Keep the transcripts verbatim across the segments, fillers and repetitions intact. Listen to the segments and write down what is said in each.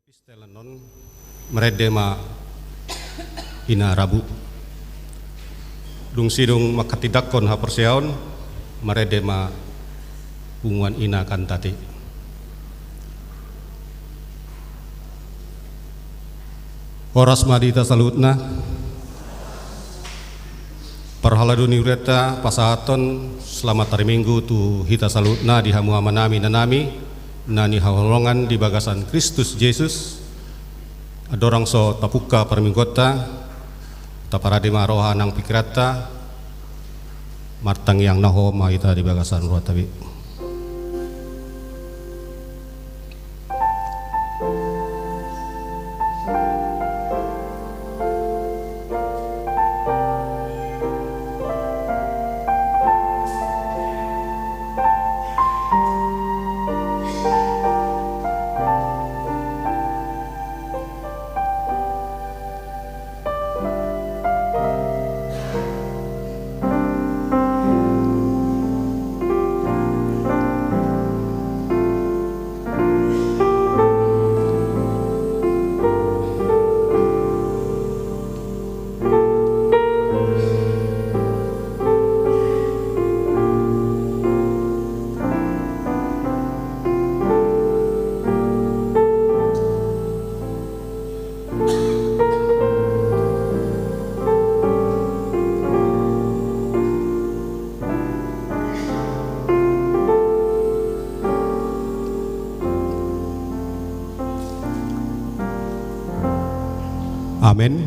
Pistelan on, marende ma ina rabu. Dung sidung manghatindanghon haporseaon, marende ma punguan ina kantate. Horas ma di hita saluhutna. Parhalado ni hurianta pasahathon selamat hari Minggu tu hita saluhutna di hamu amanami inanami na hinaholongan di bagasan Kristus Jesus. Andorang so tapungka parmingguanta, taparade ma roha nang pingkiranta, martangiang na hohom ma hita di bagasan rohanta be. Amen.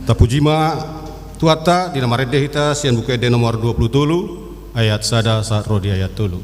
Tapuji ma Tuhanta di na marende hita sian Buku Ende nomor dua pulu tolu, ayat sada sahat ro di ayat tolu.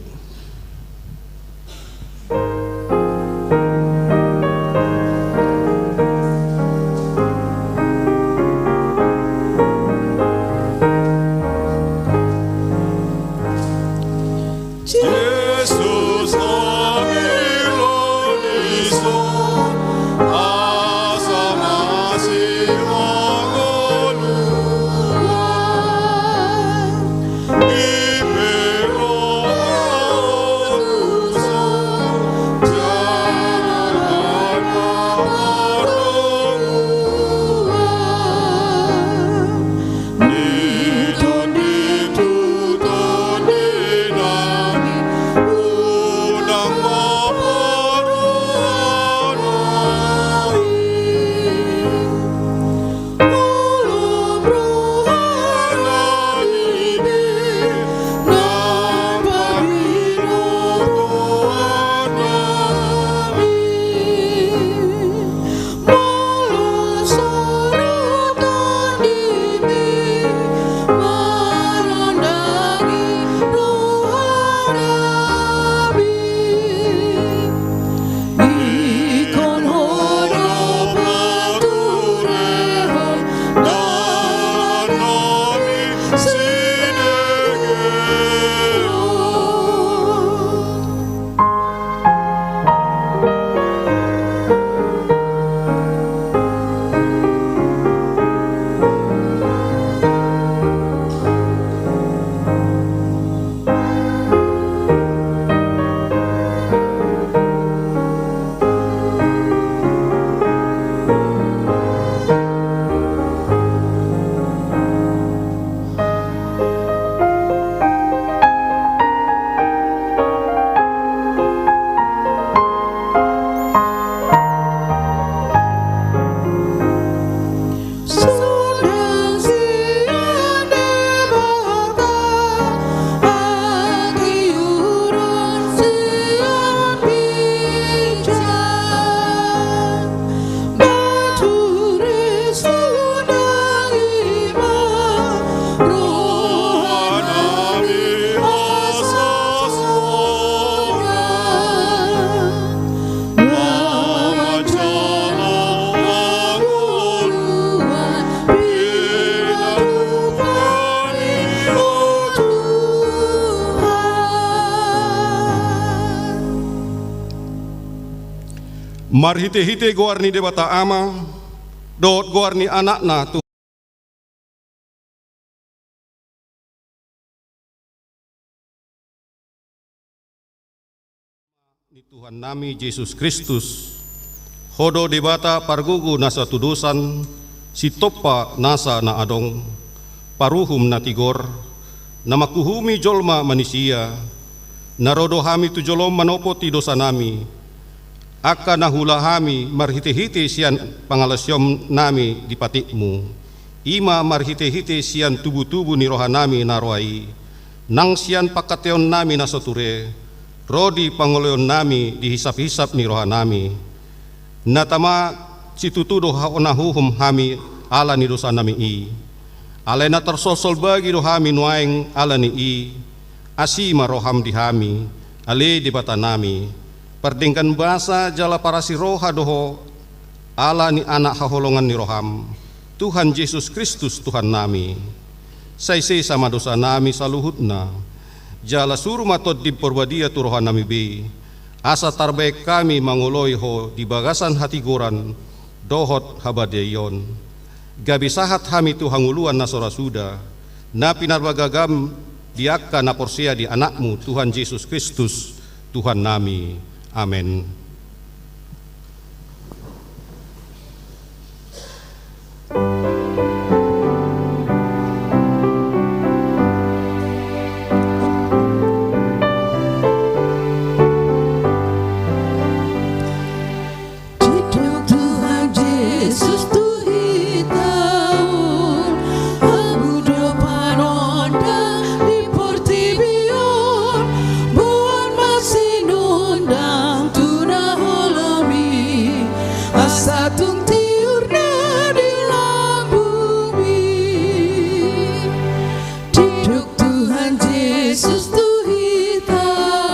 Marhitehite goar ni Debata Ama dohot goar ni Anakna, Tuhan ni Tuhannami Jesus Kristus, Ho do Debata pargogo na so hatudosan, sintompa nasa na adong, paruhum na tigor, na manghuhumi jolma manisia, na ro do hami tu jolom manopoti dosanami, angka na huula hami marhitehite sian pangalaosionnami di patikmu, i ma marhitehite sian tubutubu ni rohanami na roa i, nang sian pangkataionnami na so ture, ro di pangoloionnami di hisaphisap ni rohanami. Na tama situtu do ha-, na huhum hami ala ni dosanami i. Alai na tarsolsol bagi do hami nuaeng ala ni i, asi ma roham di hami, ale Debatanami. Pardenggan basa jala parasi roha do ho, ala ni Anak haholongan ni roham, Tuhan Jesus Kristus Tuhannami. Sai sesa ma dosanami saluhutna, jala suru ma Tondim Parbadia tu rohanami be, asa tarbahen hami mangoloi ho di bagasan hatigoran dohot habadiaion. Gabe sahat hami tu hangoluan na so ra suda, na pinarbagagam di angka na porsea di Anakmu, Tuhan Jesus Kristus, Tuhannami. Amen. Didok Tuhan Jesus tu hita on, hamu do panondang di portibi on, boan ma sinondang tu na holom i, asa tung tiur na di lambungmi. Didok Tuhan Jesus tu hita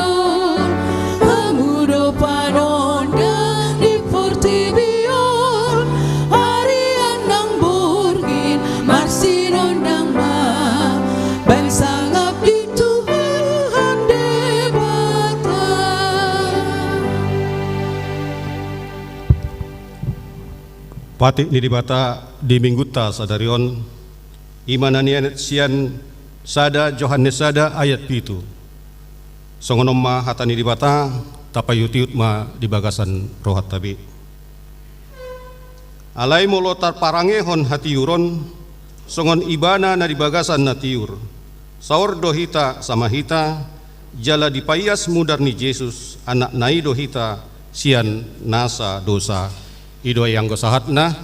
on, hamu do panondang di portibi on, arian nang borngin marsinondang ma, bahen sangap di Tuhan Debata. Patik ni Debata di Minggunta sadari on, i ma na nianet sian sada Johannes sada ayat pitu. Songon on ma hata ni Debata, tapaihutihut ma di bagasan rohanta be. Alai molo tarparangehon hatiuron, songon Ibana na di bagasan na tiur, saor do hita sama hita, jala dipaias mudar ni Jesus, Anakna i do hita sian nasa dosa. I do i anggo sahatna,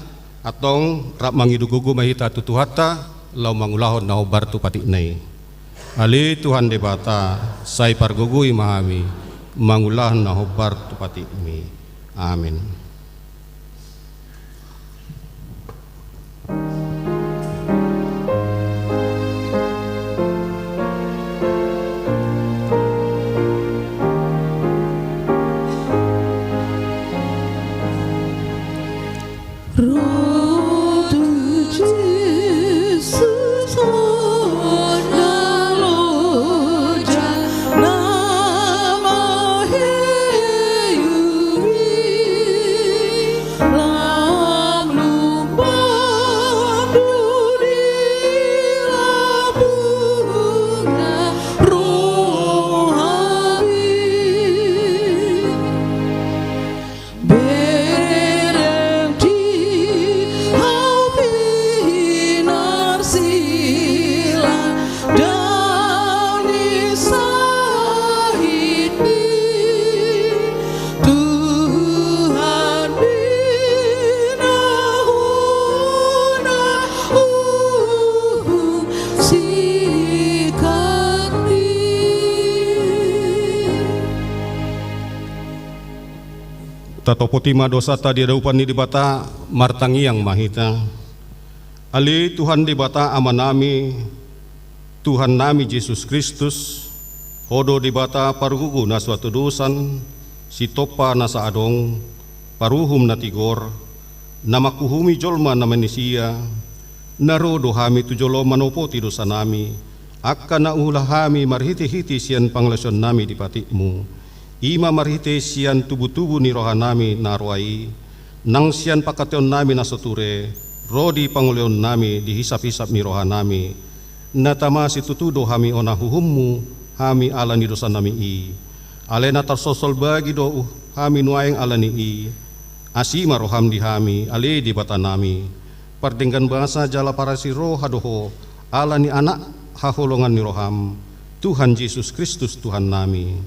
antong rap mangido gogo ma hita tu Tuhanta, laho mangulahon na hombar tu patikna i. Ale Tuhan Debata, sai pargogoi ma hami, mangulahon na hombar tu patikmi. Amen. Ro tu Jesus on na loja na maheu i, lam lumban do di lambungna rohami. Bereng di hau pinarsilang dao ni sahitmi, Tuhan pinahuna uhum sikatmi. Tatopoti ma dosanta di adopan ni Debata, martangiang ma hita. Ale Tuhan Debata Amanami, Tuhannami Jesus Kristus, Ho do Debata pargogo na so hatudosan, sitompa nasa adong, paruhum na tigor, na manghuhumi jolma na manisia, na ro do hami tu jolom manopoti dosanami, angka na huula hami marhitehite sian pangalaosionnami di patikmu. I ma marhite sian tubutubu ni rohanami na roa i, nang sian pangkataonnami na so ture, ro di pangoloionnami di hisaphisap ni rohanami. Na tama situtu do hami ona huhummu, hami ala ni dosanami i. Alai na tarsolsol bagi do hami nuaeng ala ni i. Asi ma roham di hami, ale Debatanami, pardenggan basa jala parasi roha do Ho, ala ni Anak haholongan ni roham, Tuhan Jesus Kristus Tuhannami.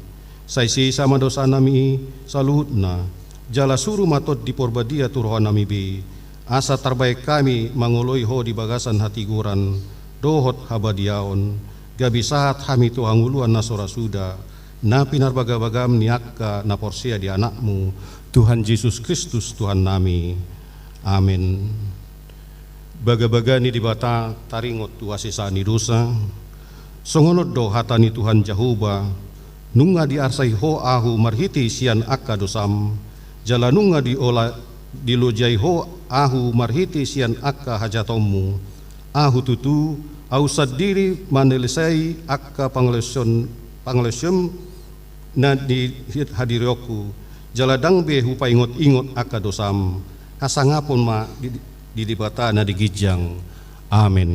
Sai sesa ma dosanami saluhutna, jala suru ma Tondi Porbadia tu rohanami be, asa tarbahen hami mangoloi Ho di bagasan hatigoran dohot habadiaon, gabe sahat hami tu hangoluan na so ra suda, na pinarbagabagam ni angka na porsea di Anakmu, Tuhan Jesus Kristus Tuhannami. Amen. Bagabaga ni Debata taringot tu hasesaan ni dosa. Songon on do hata ni Tuhan Jahowa: Nunga diarsai Ho ahu marhite sian angka dosam, jala nunga diola-, dilojai Ho ahu marhite sian angka hajahatonmu. Ahu tutu, ahu sandiri manalesai angka pangalaosion, pangalaosion na di hadirionku, jala ndang be hupaingot-ingot angka dosam. Hasangapon ma di, di Debata na di ginjang. Amen.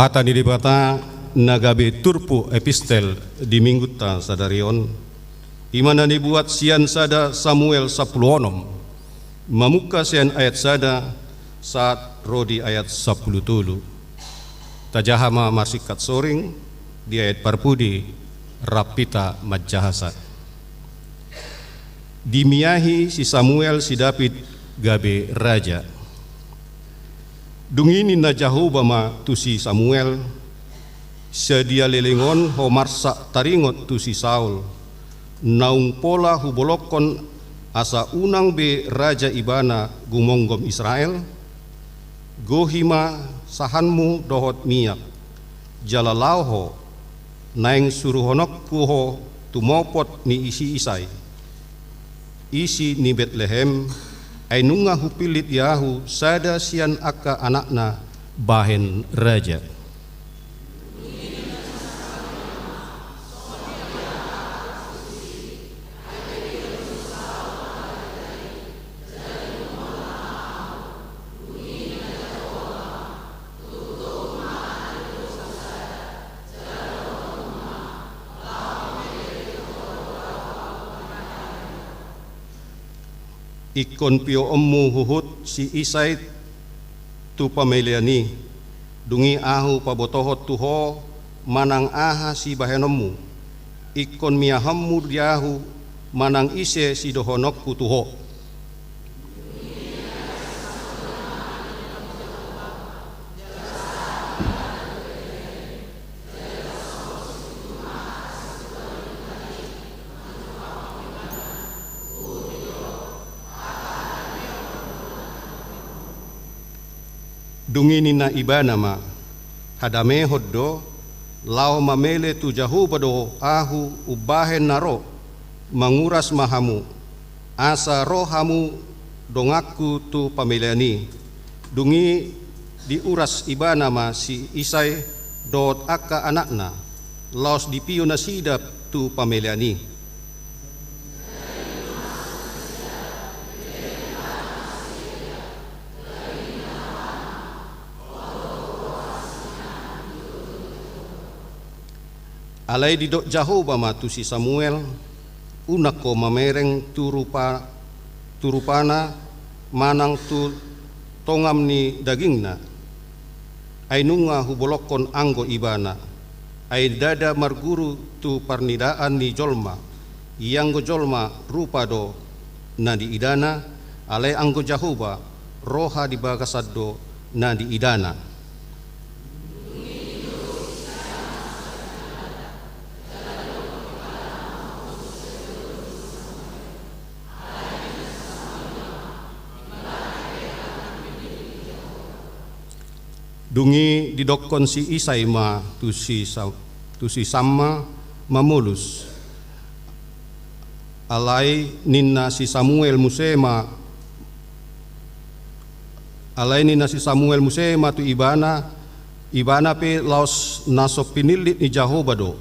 Hata ni Debata na gabe turpuk epistel di Minggunta sadari on, i ma na nibuat sian sada Samuel sampulu onom, mamungka sian ayat sada sahat ro di ayat sampulu tolu. Tajaha ma marsingkat soring di ayat parpudi, rap hita manjahasa. Dimiahi si Samuel si David gabe raja. Dung i ninna Jahowa ma tu si Samuel: Sadia leleng on ho marsak taringot tu si Saul, naung pola hubolongkon asa unang be raja ibana gumonggom Israel? Gohi ma sahanmu dohot miak, jala laho ho, naeng suruhononku ho tumopot ni si Isai, isi ni Betlehem, ai nunga hupillit di ahu sada sian angka anakna bahen raja. Ingkon pioonmu huhut si Isai tu pamelean i, dung i ahu pabotohon tu ho manang aha sibahenonmu. Ingkon miahonmu di ahu manang ise sidohononku tu ho. Dung i ninna ibana ma: Hadamehon do, laho mamele tu Jahowa do ahu umbahen na ro, manguras ma hamu, asa ro hamu donganku tu pamelean i. Dung i diuras ibana ma si Isai dohot angka anakna, laos dipio nasida tu pamelean i. Alai didok Jahowa ma tu si Samuel: Unang ho mamereng tu rupa, tu rupana manang tu tongam ni dagingna, ai nunga hubolongkon anggo ibana. Ai ndada marguru tu parnidaan ni jolma, ianggo jolma rupa do na diidana, alai anggo Jahowa, roha di bagasan do na diidana. Dung i didokkon si Isai ma tu si Sa-, tu si Samma mamolus. Alai ninna si Samuel muse ma, alai ninna si Samuel muse ma tu ibana, ibana pe laos na so pinillit ni Jahowa do.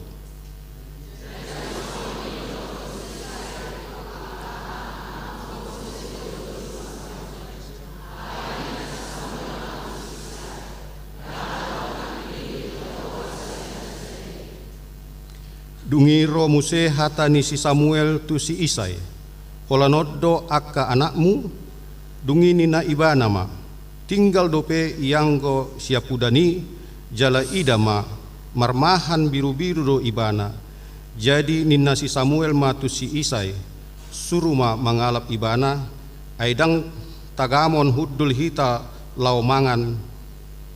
Dung i ro muse hata ni si Samuel tu si Isai: Holan on do angka anakmu? Dung i ninna ibana ma: Tinggal dope ianggo siampudan i, jala ida ma, marmahan birubiru do ibana. Jadi ninna si Samuel ma tu si Isai: Suru ma mangalap ibana, ai ndang tagamon hundul hita laho mangan,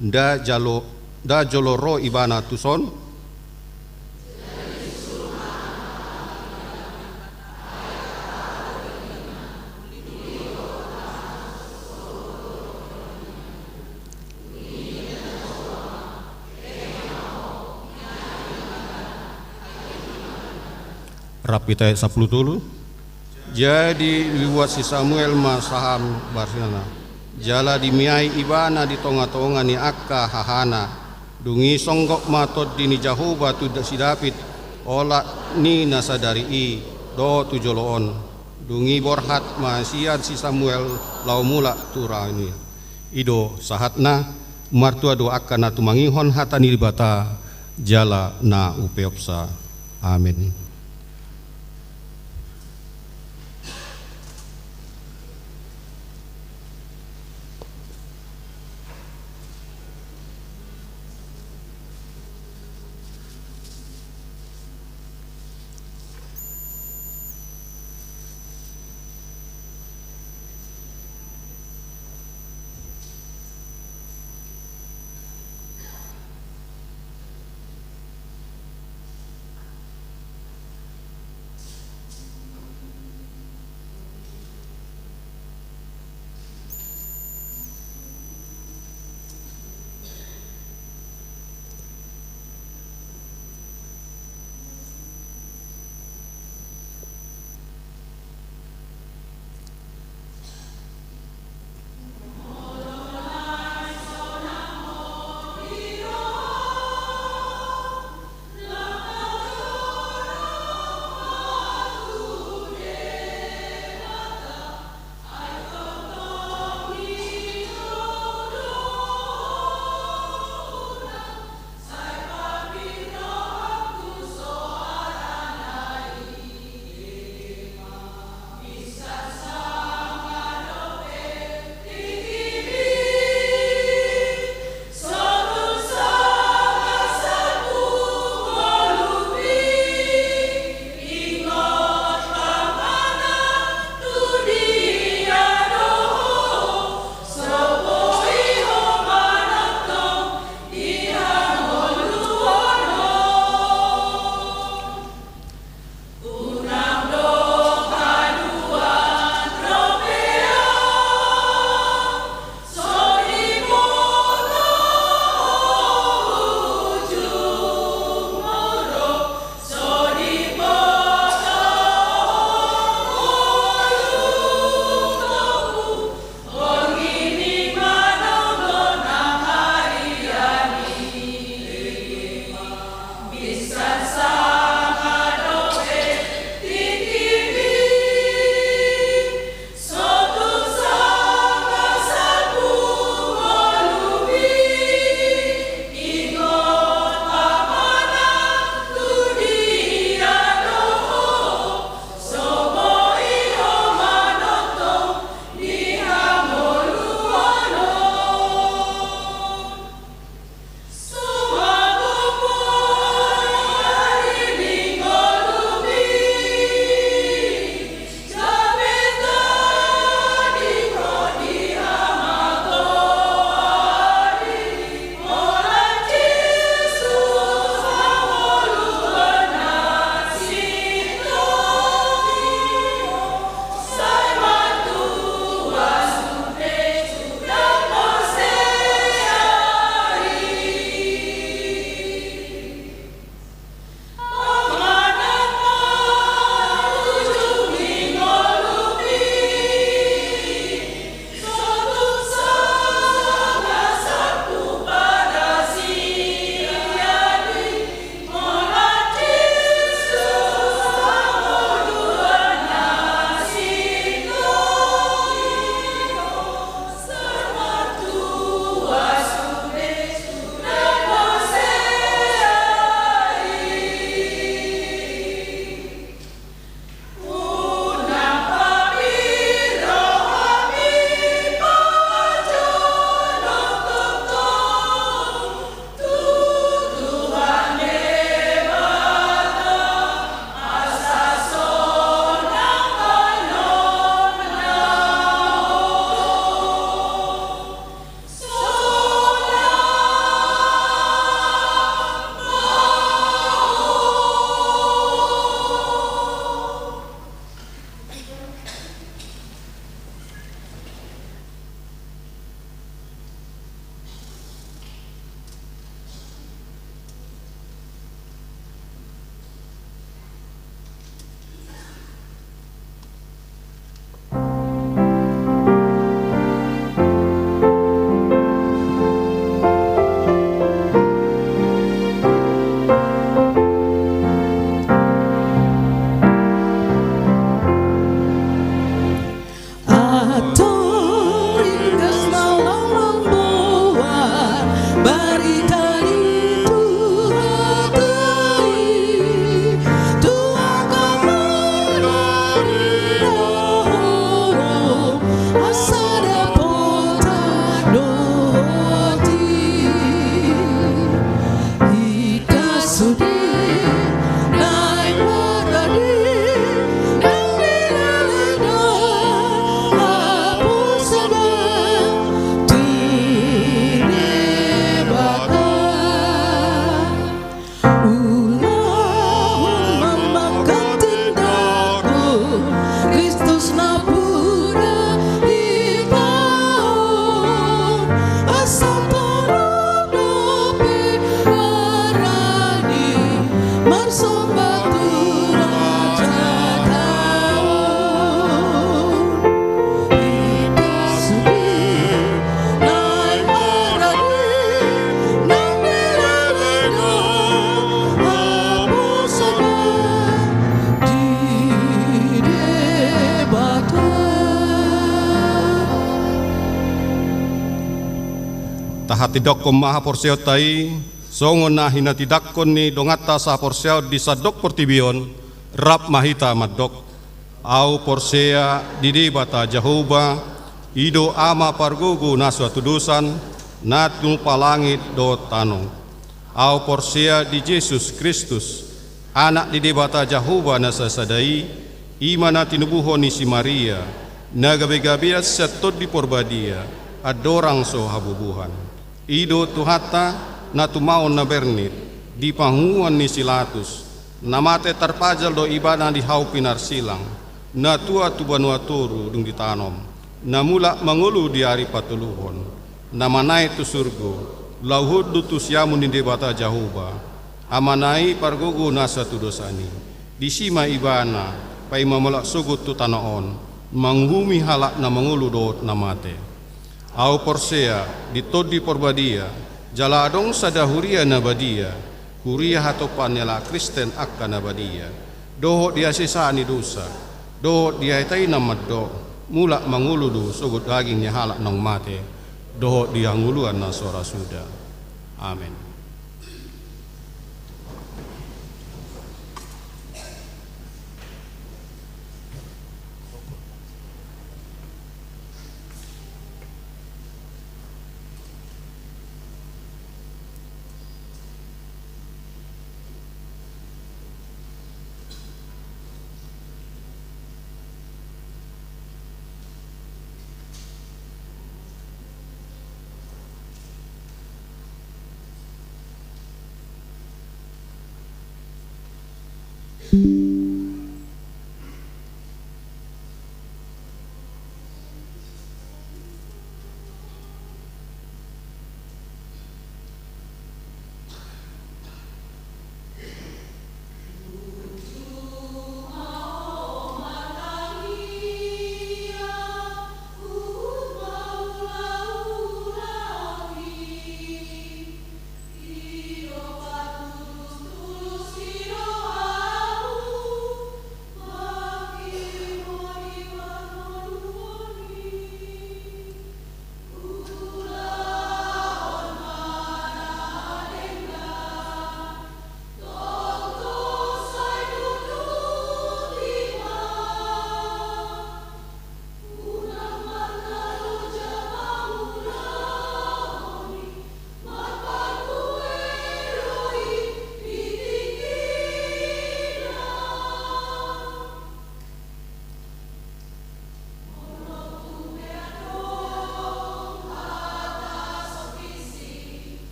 nda jalo, nda jolo ro ibana tuson? Rap hita ayat sampulu tolu. Jadi dibuat si Samuel ma saham barsina, jala dimiai ibana di tongatonga ni angka hahana. Dung i songgop ma tondi ni Jahowa tu Da-, si David, olat ni na sadari i dohot tu jolo on. Dung i borhat ma sian si Samuel laho mulak tu raja i. I do sahatna. Martua do angka na tumangihon hata ni Debata jala na umpeopsa. Amen. Tahatindangkon ma haporseaonta i, songon na hinatindangkon ni donganta sahaporseaon di sandok portibi on, rap ma hita mandok: Ahu porsea di Debata Jahowa, i do Ama pargogo na so hatudosan, na tinupa langit dohot tano. Ahu porsea di Jesus Kristus, Anak ni Debata Jahowa na sasada i, i ma na tinubuhon ni si Maria, na gabegabean sian Tondi Porbadia, andorang so habubuhan. I do Tuhanta, na tumaon na bernit, di pangunguan ni si Latus, na mate tarpajal do Ibana di hau pinarsilang, na tua tu banua toru dung ditanom, na mulak mangolu di ari patoluhon, na manaek tu surgo, laho hundul tu siamun ni Debata Jahowa, Amana i pargogo na so hatudosan i. Disi ma Ibana paima mulak sogot tu tano on, manguhumi halak na mangolu dohot na mate. Ahu porsea di Tondi Porbadia, jala adong sada huria na badia, huria hatopan ni halak Kristen angka na badia, dohot di hasesaan ni dosa, dohot di hatahinan mandok: Mulak mangolu do sogot daging ni halak naung mate, dohot di hangoluan na so ra suda. Amen.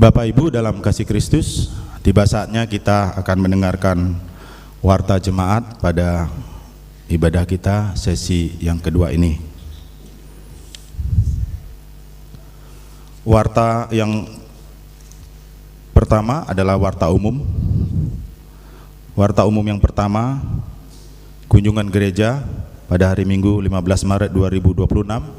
Bapak Ibu dalam kasih Kristus, tiba saatnya kita akan mendengarkan warta jemaat pada ibadah kita sesi yang kedua ini. Warta yang pertama adalah warta umum. Warta umum yang pertama, kunjungan gereja pada hari Minggu lima belas Maret dua ribu dua puluh enam.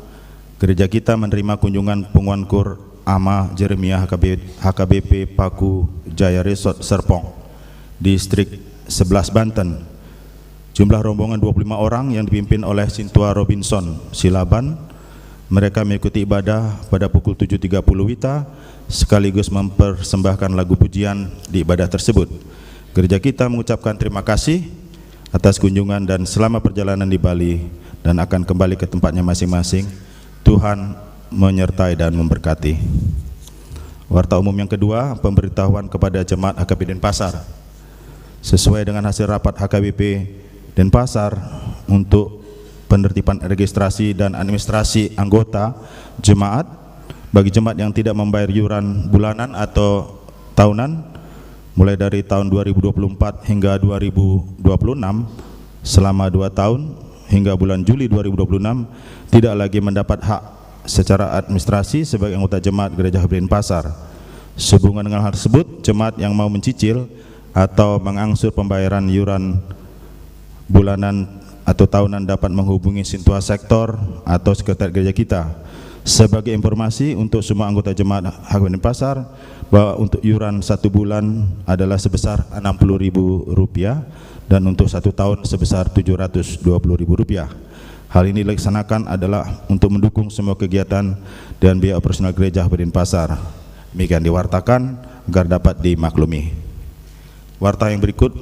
Gereja kita menerima kunjungan Punguan Kur Ama Jeremia H K B, H K B P Paku Jaya Resort Serpong, Distrik sebelas Banten. Jumlah rombongan dua puluh lima orang yang dipimpin oleh Sintua Robinson Silaban. Mereka mengikuti ibadah pada pukul tujuh tiga puluh WITA sekaligus mempersembahkan lagu pujian di ibadah tersebut. Gereja kita mengucapkan terima kasih atas kunjungan dan selamat perjalanan di Bali dan akan kembali ke tempatnya masing-masing. Tuhan menyertai dan memberkati. Warta umum yang kedua, pemberitahuan kepada jemaat H K B Denpasar. Sesuai dengan hasil rapat H K B P Denpasar untuk penertiban registrasi dan administrasi anggota jemaat, bagi jemaat yang tidak membayar iuran bulanan atau tahunan, mulai dari tahun dua ribu dua puluh empat hingga dua ribu dua puluh enam, selama dua tahun hingga bulan Juli dua ribu dua puluh enam, tidak lagi mendapat hak secara administrasi sebagai anggota jemaat Gereja H K B Denpasar. Sehubungan dengan hal tersebut, jemaat yang mau mencicil atau mengangsur pembayaran iuran bulanan atau tahunan dapat menghubungi Sintua Sektor atau Sekretariat Gereja kita. Sebagai informasi untuk semua anggota jemaat H K B Denpasar, bahwa untuk iuran satu bulan adalah sebesar enam puluh ribu rupiah dan untuk satu tahun sebesar tujuh ratus dua puluh ribu rupiah. Hal ini dilaksanakan adalah untuk mendukung semua kegiatan dan biaya operasional Gereja H K B Denpasar. Demikian diwartakan agar dapat dimaklumi. Warta yang berikut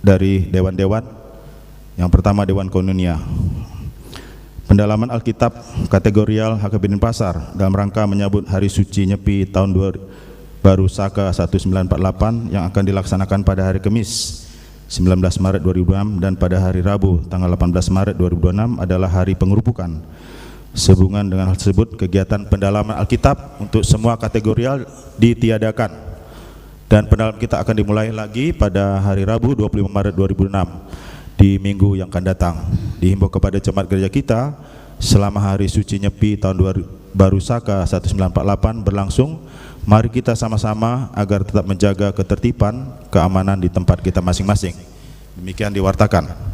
dari dewan-dewan. Yang pertama, Dewan Koinonia. Pendalaman Alkitab kategorial H K B Denpasar dalam rangka menyambut Hari Suci Nyepi tahun dua, baru Saka seribu sembilan ratus empat puluh delapan yang akan dilaksanakan pada hari Kamis, sembilan belas Maret dua ribu dua puluh enam, dan pada hari Rabu, tanggal delapan belas Maret dua ribu dua puluh enam, adalah hari pengerupukan. Sehubungan dengan hal tersebut, kegiatan pendalaman Alkitab untuk semua kategorial ditiadakan. Dan pendalaman kita akan dimulai lagi pada hari Rabu, dua puluh lima Maret dua ribu enam, di minggu yang akan datang. Dihimbau kepada jemaat gereja kita, selama Hari Suci Nyepi tahun dua, baru Saka seribu sembilan ratus empat puluh delapan berlangsung, mari kita sama-sama agar tetap menjaga ketertiban, keamanan di tempat kita masing-masing. Demikian diwartakan.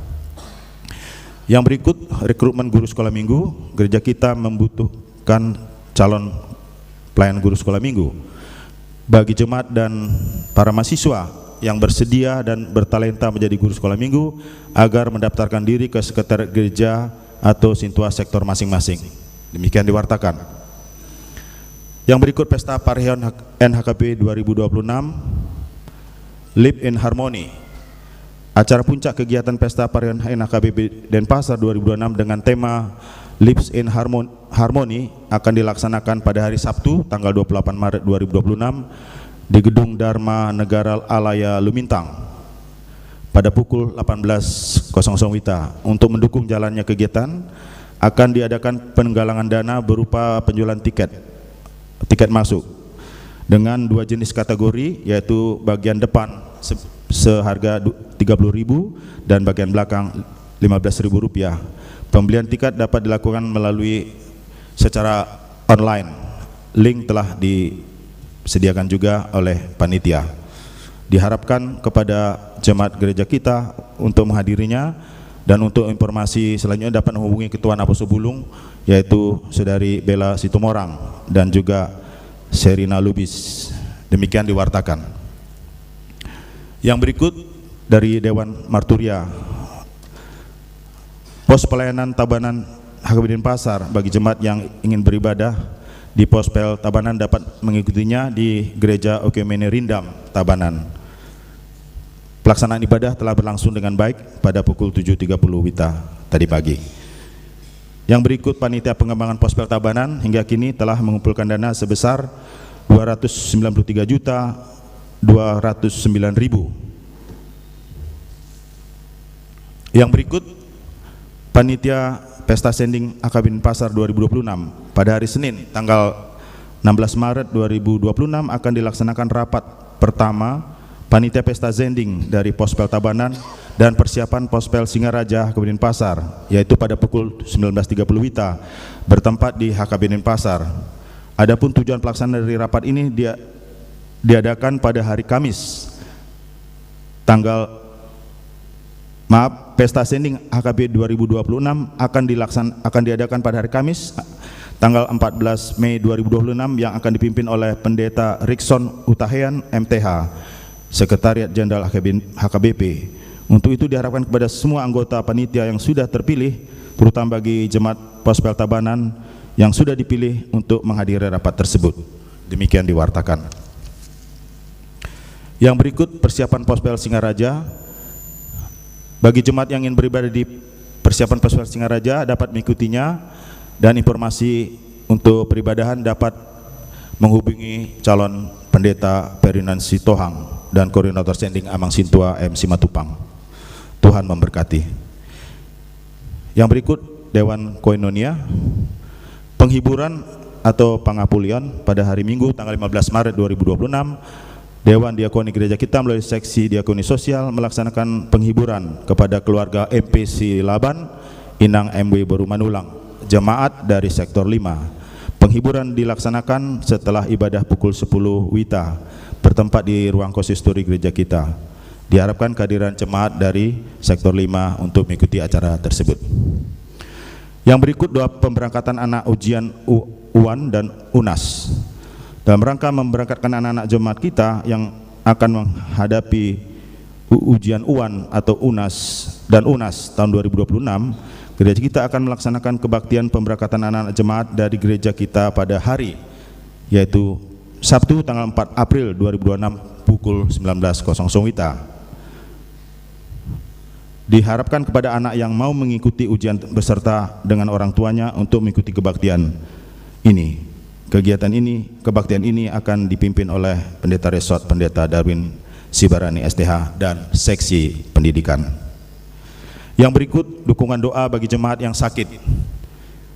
Yang berikut, rekrutmen guru sekolah minggu. Gereja kita membutuhkan calon pelayan guru sekolah minggu. Bagi jemaat dan para mahasiswa yang bersedia dan bertalenta menjadi guru sekolah minggu, agar mendaftarkan diri ke sekretariat gereja atau Sintua Sektor masing-masing. Demikian diwartakan. Yang berikut, Pesta Parheon N H K B dua ribu dua puluh enam, Live in Harmony. Acara puncak kegiatan Pesta Parheon N H K B Denpasar dua ribu dua puluh enam dengan tema Lives in Harmon-, Harmony akan dilaksanakan pada hari Sabtu, tanggal dua puluh delapan Maret dua ribu dua puluh enam, di Gedung Dharma Negara Alaya Lumintang, pada pukul delapan belas kosong kosong WITA. Untuk mendukung jalannya kegiatan, akan diadakan penggalangan dana berupa penjualan tiket, tiket masuk, dengan dua jenis kategori, yaitu bagian depan se-, seharga du-, tiga puluh ribu dan bagian belakang lima belas ribu rupiah. Pembelian tiket dapat dilakukan melalui secara online. Link telah disediakan juga oleh panitia. Diharapkan kepada jemaat gereja kita untuk menghadirinya, dan untuk informasi selanjutnya dapat menghubungi Ketua Naposobulung, yaitu Saudari Bella Situmorang dan juga Serina Lubis. Demikian diwartakan. Yang berikut dari Dewan Marturia. Pos pelayanan Tabanan H K B Denpasar, bagi jemaat yang ingin beribadah di Pospel Tabanan dapat mengikutinya di Gereja Oekumene Rindam, Tabanan. Pelaksanaan ibadah telah berlangsung dengan baik pada pukul tujuh tiga puluh WITA tadi pagi. Yang berikut, panitia pengembangan Pospel Tabanan hingga kini telah mengumpulkan dana sebesar dua ratus sembilan puluh tiga juta dua ratus sembilan ribu. Yang berikut, panitia Pesta Sending H K B Denpasar dua ribu dua puluh enam pada hari Senin, tanggal enam belas Maret dua ribu dua puluh enam akan dilaksanakan rapat pertama Panitia Pesta Zending dari Pospel Tabanan dan persiapan Pospel Singaraja Kabupaten Pasar, yaitu pada pukul sembilan belas tiga puluh WITA, bertempat di H K B Denpasar. Adapun tujuan pelaksanaan dari rapat ini dia, diadakan pada hari Kamis, tanggal, maaf, Pesta Zending H K B dua ribu dua puluh enam akan dilaksan-, akan diadakan pada hari Kamis, tanggal empat belas Mei dua ribu dua puluh enam, yang akan dipimpin oleh Pendeta Rikson Hutahean, M T H, Sekretariat Jenderal H K B, H K B P. Untuk itu diharapkan kepada semua anggota panitia yang sudah terpilih, terutama bagi jemaat Pospel Tabanan yang sudah dipilih untuk menghadiri rapat tersebut. Demikian diwartakan. Yang berikut persiapan Pospel Singaraja. Bagi jemaat yang ingin beribadah di persiapan Pospel Singaraja dapat mengikutinya, dan informasi untuk peribadahan dapat menghubungi calon pendeta Ferdinand Sitohang dan koordinator zending Amang Sintua M Simatupang. Tuhan memberkati. Yang berikut, Dewan Koinonia. Penghiburan atau pangapulion pada hari Minggu, tanggal lima belas Maret dua ribu dua puluh enam, Dewan Diakoni Gereja kita melalui Seksi Diakoni Sosial melaksanakan penghiburan kepada keluarga M P Silaban, Inang M W Boru Manulang, jemaat dari Sektor lima. Penghiburan dilaksanakan setelah ibadah pukul sepuluh WITA, bertempat di ruang konsistori gereja kita. Diharapkan kehadiran jemaat dari Sektor lima untuk mengikuti acara tersebut. Yang berikut, doa pemberangkatan anak ujian U-, UAN dan UNAS. Dalam rangka memberangkatkan anak-anak jemaat kita yang akan menghadapi u-, ujian UAN atau UNAS dan UNAS tahun dua ribu dua puluh enam, gereja kita akan melaksanakan kebaktian pemberangkatan anak-anak jemaat dari gereja kita pada hari, yaitu Sabtu tanggal empat April dua ribu dua puluh enam pukul sembilan belas kosong kosong WITA. Diharapkan kepada anak yang mau mengikuti ujian beserta dengan orang tuanya untuk mengikuti kebaktian ini. Kegiatan ini, kebaktian ini akan dipimpin oleh Pendeta Resort, Pendeta Darwin Sibarani S T H, dan Seksi Pendidikan. Yang berikut, dukungan doa bagi jemaat yang sakit.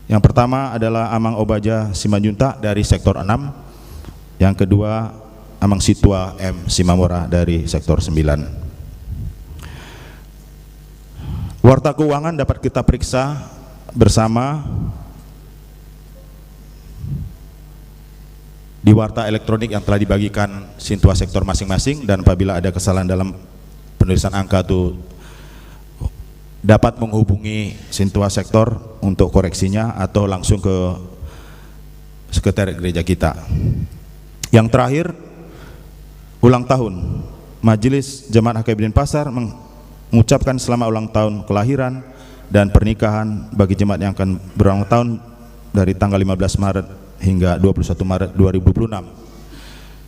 Yang pertama adalah Amang Obaja Simanjuntak dari Sektor enam. Yang kedua, Amang Situa M Simamora dari Sektor sembilan. Warta keuangan dapat kita periksa bersama di warta elektronik yang telah dibagikan Sintua Sektor masing-masing, dan apabila ada kesalahan dalam penulisan angka tu dapat menghubungi Sintua Sektor untuk koreksinya atau langsung ke sekretariat gereja kita. Yang terakhir, ulang tahun. Majelis Jemaat H K B Denpasar meng-, mengucapkan selamat ulang tahun kelahiran dan pernikahan bagi jemaat yang akan berulang tahun dari tanggal lima belas Maret hingga dua puluh satu Maret dua ribu dua puluh enam.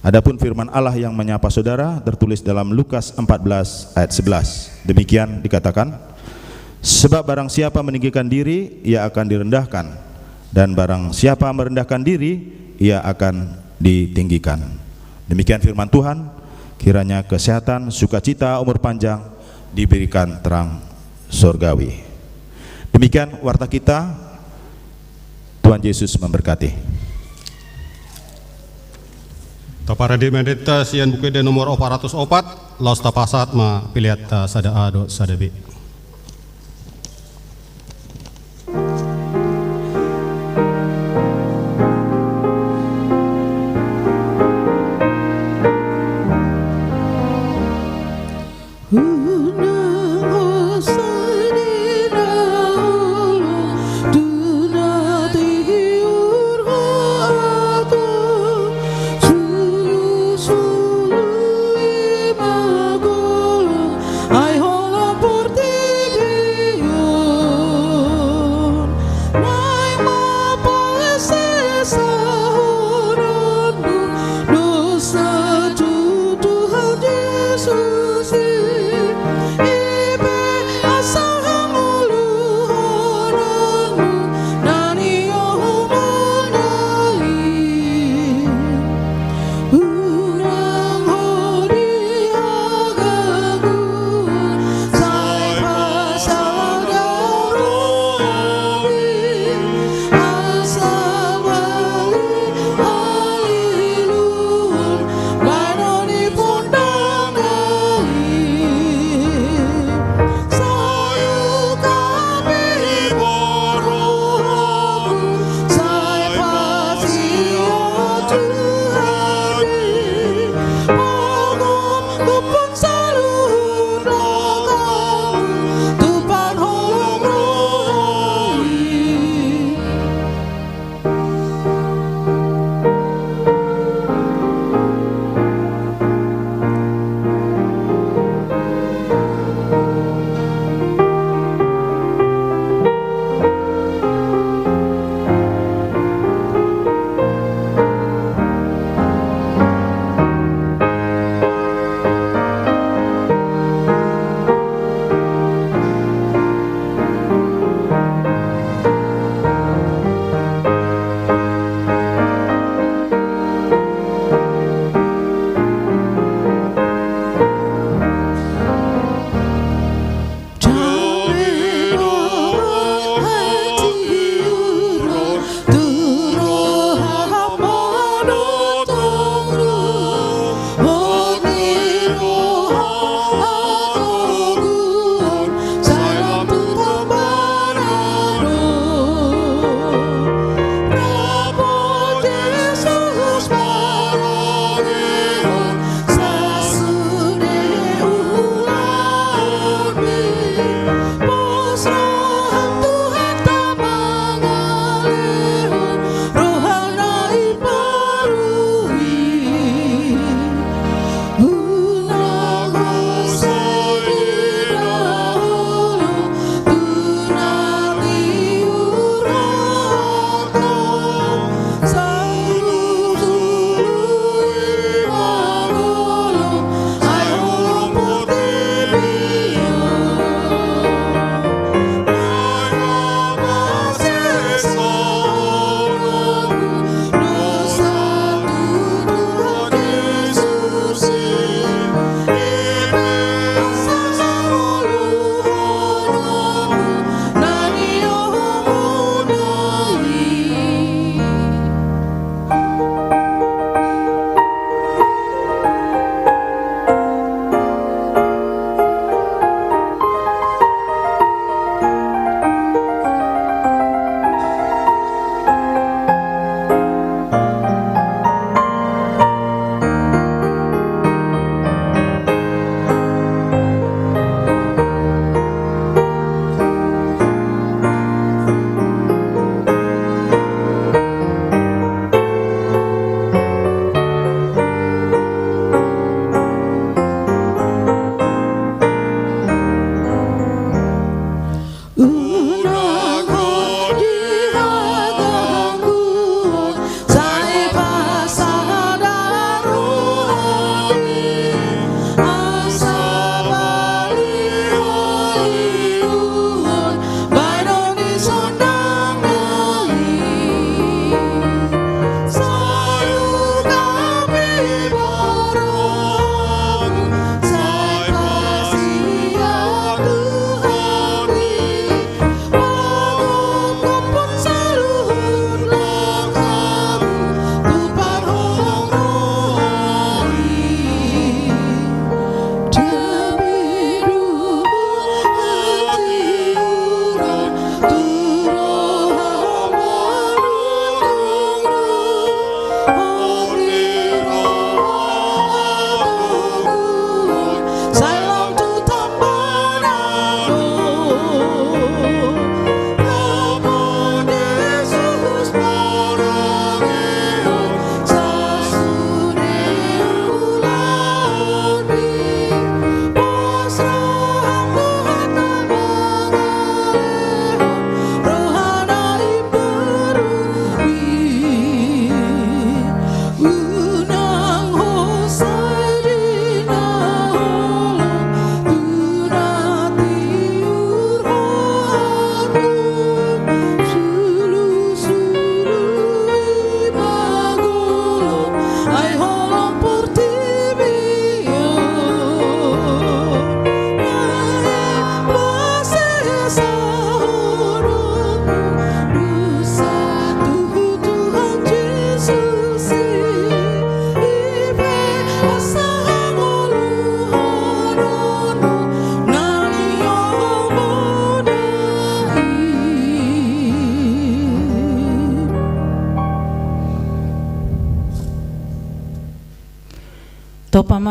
Adapun firman Allah yang menyapa saudara tertulis dalam Lukas empat belas ayat sebelas. Demikian dikatakan, "Sebab barang siapa meninggikan diri, ia akan direndahkan, dan barang siapa merendahkan diri, ia akan ditinggikan." Demikian firman Tuhan, kiranya kesehatan, sukacita, umur panjang, diberikan terang sorgawi. Demikian warta kita, Tuhan Yesus memberkati. Taparade ma denta sian Buku Ende nomor opat ratus opat, laos tapasahat ma pelean ta sada A dohot sada B.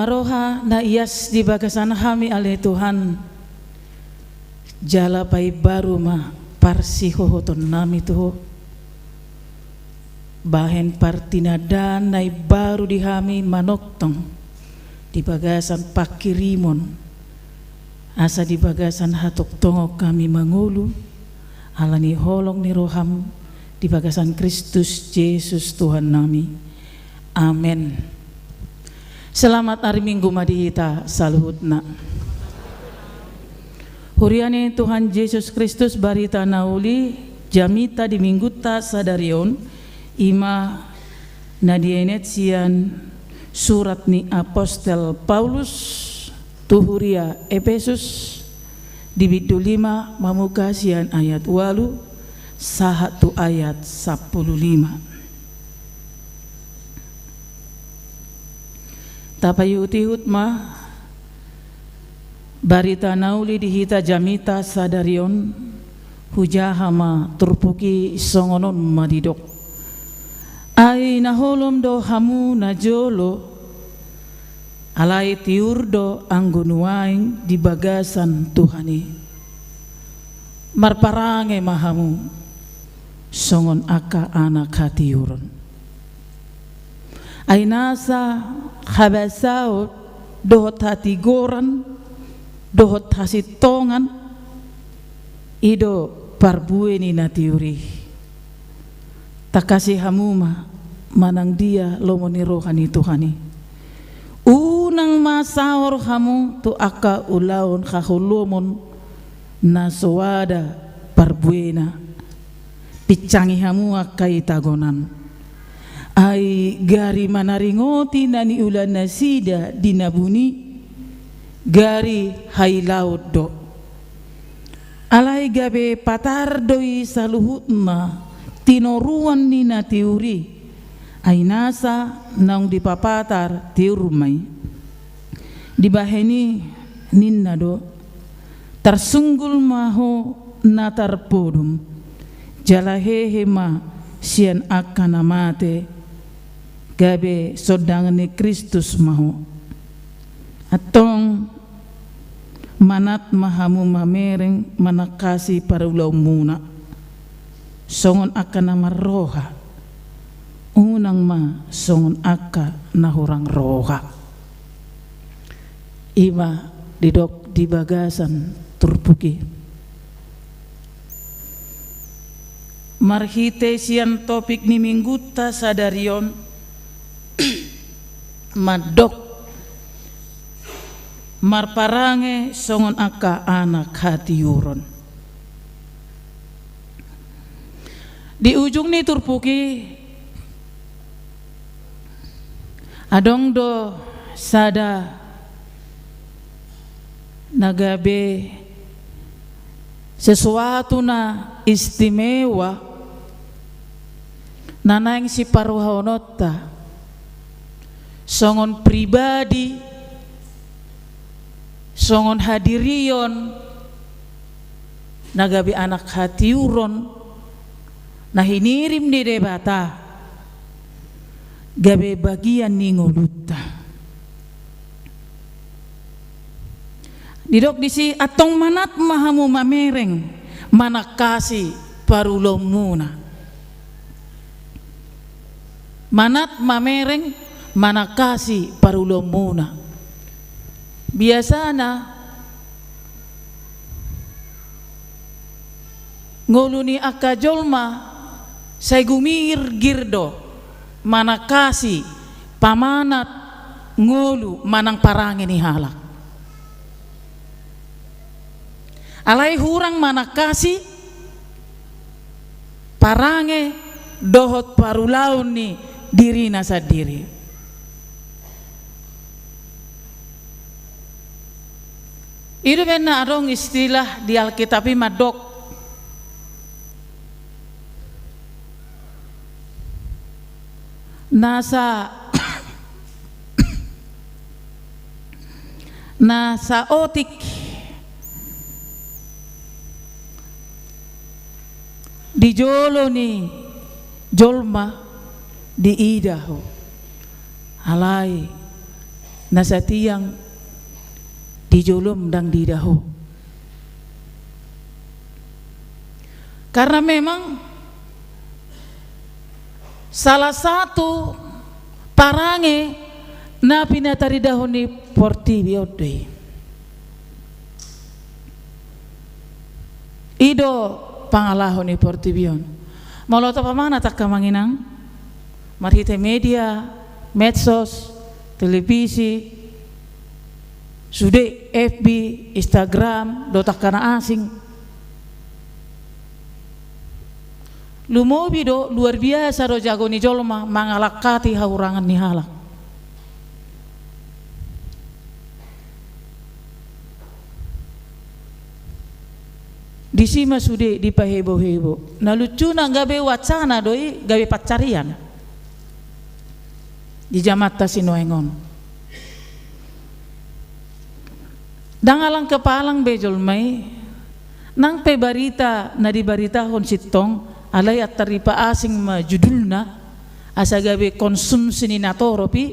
Roha na ias di bagasan hami ale Tuhan, jala paimbaru ma parsihohotonnami tu Ho. Bahen partinandaan na imbaru di hami manongtong di bagasan panghirimon, asa di bagasan hatongtongon hami mangolu, ala ni holong ni roham, di bagasan Kristus Jesus Tuhannami. Amen. Selamat ari Minggu ma di hita saluhutna. Huria ni Tuhan Jesus Kristus, barita na uli jamita di Mingguta sadari on, i ma na dienet sian surat ni apostel Paulus tu huria Epesus, di bindu lima, mamungka sian ayat ualu sahat tu ayat sampulu lima. Tapaihutihut ma barita na uli di hita jamita sadari on, hujaha ma turpuk i, songon on ma didok. Ai na holom do hamu najolo, alai tiur do anggo nuaeng di bagasan Tuhan i. Marparange ma hamu songon angka anak hatiuron. Ai nasa habasaon dohot hatigoran dohot hasintongan, i do parbue ni na tiur i. Tangkasi hamu ma manang dia lomo ni roha ni Tuhan i. Unang ma saor hamu tu angka ulaon haholomon na so ada parbuena. Pinsangi hamu angka itagonan. Ai gari manaringoti na niula nasida di na buni, gari hailaon do. Alai gabe patar do i saluhutna tinoruan ni na tiur i, ai nasa naung dipapatar tiur ma i. Dibahen i ninna do, tarsunggul ma ho na tarpodom, jala hehe ma sian angka na mate, gabe sondangan ni Kristus ma ho. Antong manat ma hamu mamereng manangkasi parulaonmuna songon angka na marroha, unang ma songon angka na hurang roha. I ma didok di bagasan turpuk i. Marhite sian topik ni Mingguta sadari on, mandok marparange songon angka anak hatiuron. Di ujung ni turpuk i, adong do sada na gabe sesuatu na istimewa na naeng siparohahononta songon pribadi, songon hadirion na gabe anak hatiuron na hinirim ni Debata, gabe bagian ni ngolunta. Didok disi, antong manat ma hamu mamereng manangkasi parulaonmuna. Manat mamereng manangkasi parulaonmuna. Biasana ngolu ni angka jolma sai gumigirgir do manangkasi pamanat ngolu manang parange ni halak. Alai hurang manangkasi parange dohot parulaon ni dirina sandiri. I do umbahen na adong istilah di Alkitab i mandok, na sa- na saotik di jolo ni jolma diida ho. Alai na satiang di jolom ndang diida ho. Karena memang salah satu parange na pinataridahon ni portibi on do i. I do pangalaho ni portibi on. Molo tapamanat angka amang inang, marhite media, medsos, televisi, sude F B, Instagram, dohot angka na asing. Lumobi do, luar biasa do jago ni jolma mangalangkati hahurangan ni halak. Disi ma sude dipahebo-hebo. Na lucuna gabe wacana do i, gabe pancarian di jamanta sinuaeng on. Ndang alang kepalang be jolma i, nang pe barita na dibaritahon sintong, alai antar dipaasing ma judulna, asa gabe konsumsi ni natorop i,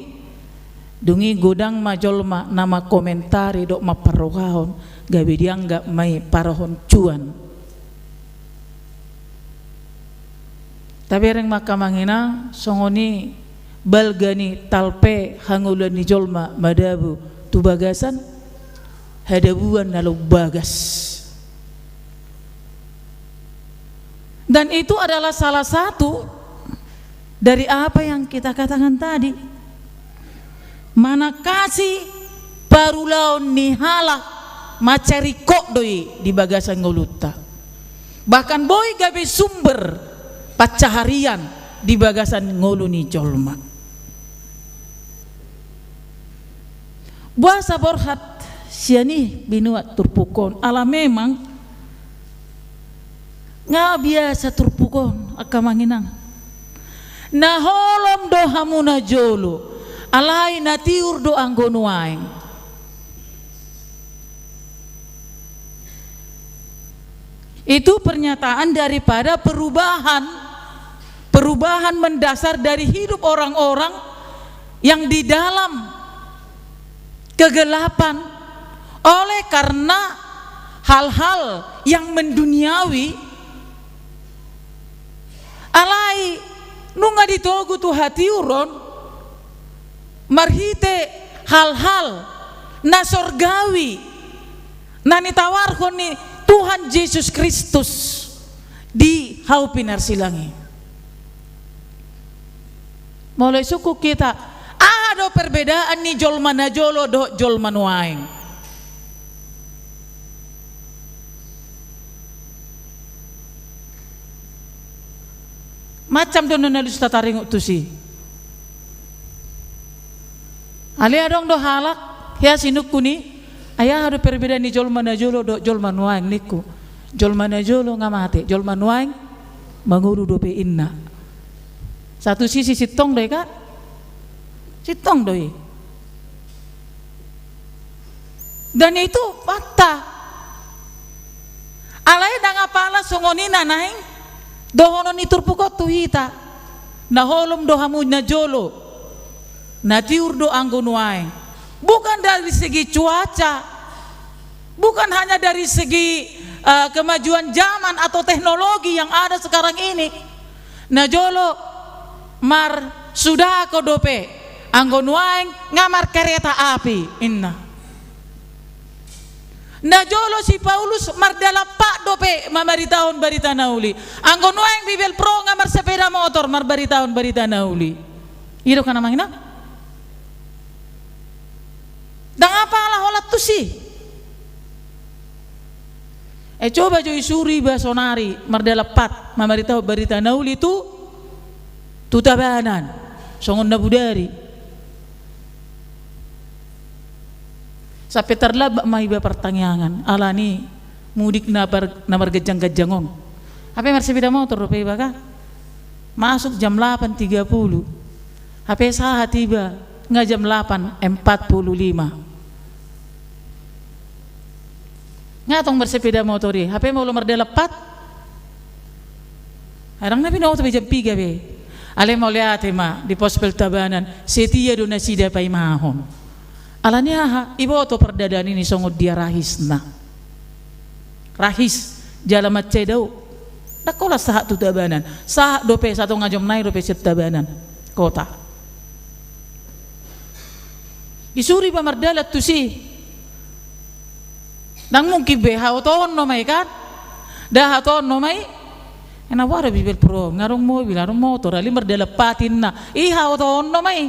dung i godang ma jolma na mangkomentari dohot mamparrohahon, gabe dianggap ma i parohon cuan. Tabereng ma angka amang inang, songon i balga ni talpe hangoluan ni jolma madabu tu bagasan hadabuan na umbagas. Dan itu adalah salah satu dari apa yang kita katakan tadi. Manangkasi parulaon ni halak mansai ringkot do i di bagasan ngolunta. Bahkan boi gabe sumber pansaharian di bagasan ngolu ni jolma. Boasa borhat sian i binuat turpuk on? Ala memang nga biasa turpuk on, angka amang inang. Na holom do hamu najolo, alai na tiur do anggo nuaeng. Itu pernyataan daripada perubahan, perubahan mendasar dari hidup orang-orang yang di dalam kegelapan oleh karena hal-hal yang menduniawi. Alai nunga ditogu tu hatiuron marhite hal-hal na sorgawi na nitawarhon ni Tuhan Jesus Kristus di hau pinarsilang i. Molo isungkun hita, aha do perbedaan ni jolma najolo dohot jolma nuaeng? Macam do na lusa tataringot tusi. Alai adong do halak hea sinungkun i, ai aha do perbedaan ni jolma najolo dohot jolma nuaeng ningku. Jolma najolo nga mate, jolma nuaeng mangolu dope inna. Satu sisi sintong do i kan? Sintong do i. Dan itu fakta. Alai ndang apala songon i na naeng dohonon ni turpuk on tu hita. Na holom do hamu najolo, na tiur do anggo nuaeng. Bukan dari segi cuaca, bukan hanya dari segi, eh, kemajuan zaman atau teknologi yang ada sekarang ini. Najolo marsudako dope, anggo nuaeng nga markareta api, inna. Najolo si Paulus mardalan pat dope mamaritahon barita na uli. Anggo nuaeng Bibel Pro nga marsepeda motor marbaritahon barita na uli. I do kan amang inang? Ndang apala holan tusi. Eh, coba jo isuru iba sonari mardalan pat mamaritahon barita na uli tu, tu Tabanan, songon na bodari. Sampe tarlambat ma iba partangiangan, ala ni mudik na par-, na marganjang-ganjang on. Hape marsepeda motor dope iba kan? Masuk jam delapan tiga puluh. Hape sahat iba nga jam delapan empat puluh lima. Nga tong marsepeda motor i, hape molo mardalan pat. Adong na binoto be jam piga be. Alai mauliate ma di Pospel Tabanan, setia do nasida paimahon. Alani aha? Iboto pardalanan i songon dia rahisna. Rahis jala mansai dao. Ndang holan sahat tu tabanan. Sahat dope, satonga jom nai dope sian tabanan kota. Disuru iba mardalan tusi. Ndang mungkin be haotoon do ma i kan? Nda haotoon do ma i. Ena wara bibel pro, nga adong mobil, adong motor, alai mardalan patinna. I haotoon do ma i.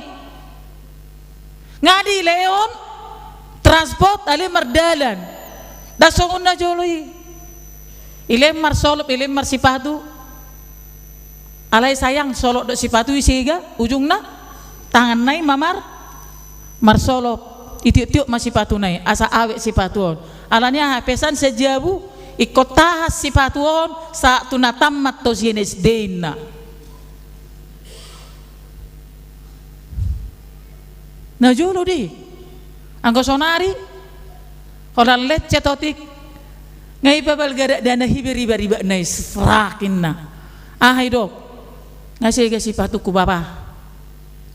Nga dilehon transport alai mardalan. Nda songon na jolo i. Dilehon marsolop, dilehon marsipatu. Alai sayang, solop dohot sipatu i sega, ujungna tanganna i ma mar-, marsolop. Itiop-tiop ma sipatuna i, asa awet sipatu on. Alani aha? Pesan sajabu, ingkon tahan sipatu on, sahat tu na tammat ho sian S D inna. Na jolo do i. Anggo sonari, holan lecet otik, nga ipabalga dakdanak i be ribaribatna i, srak inna. Aha i do? Nga sega sipatuku bapa.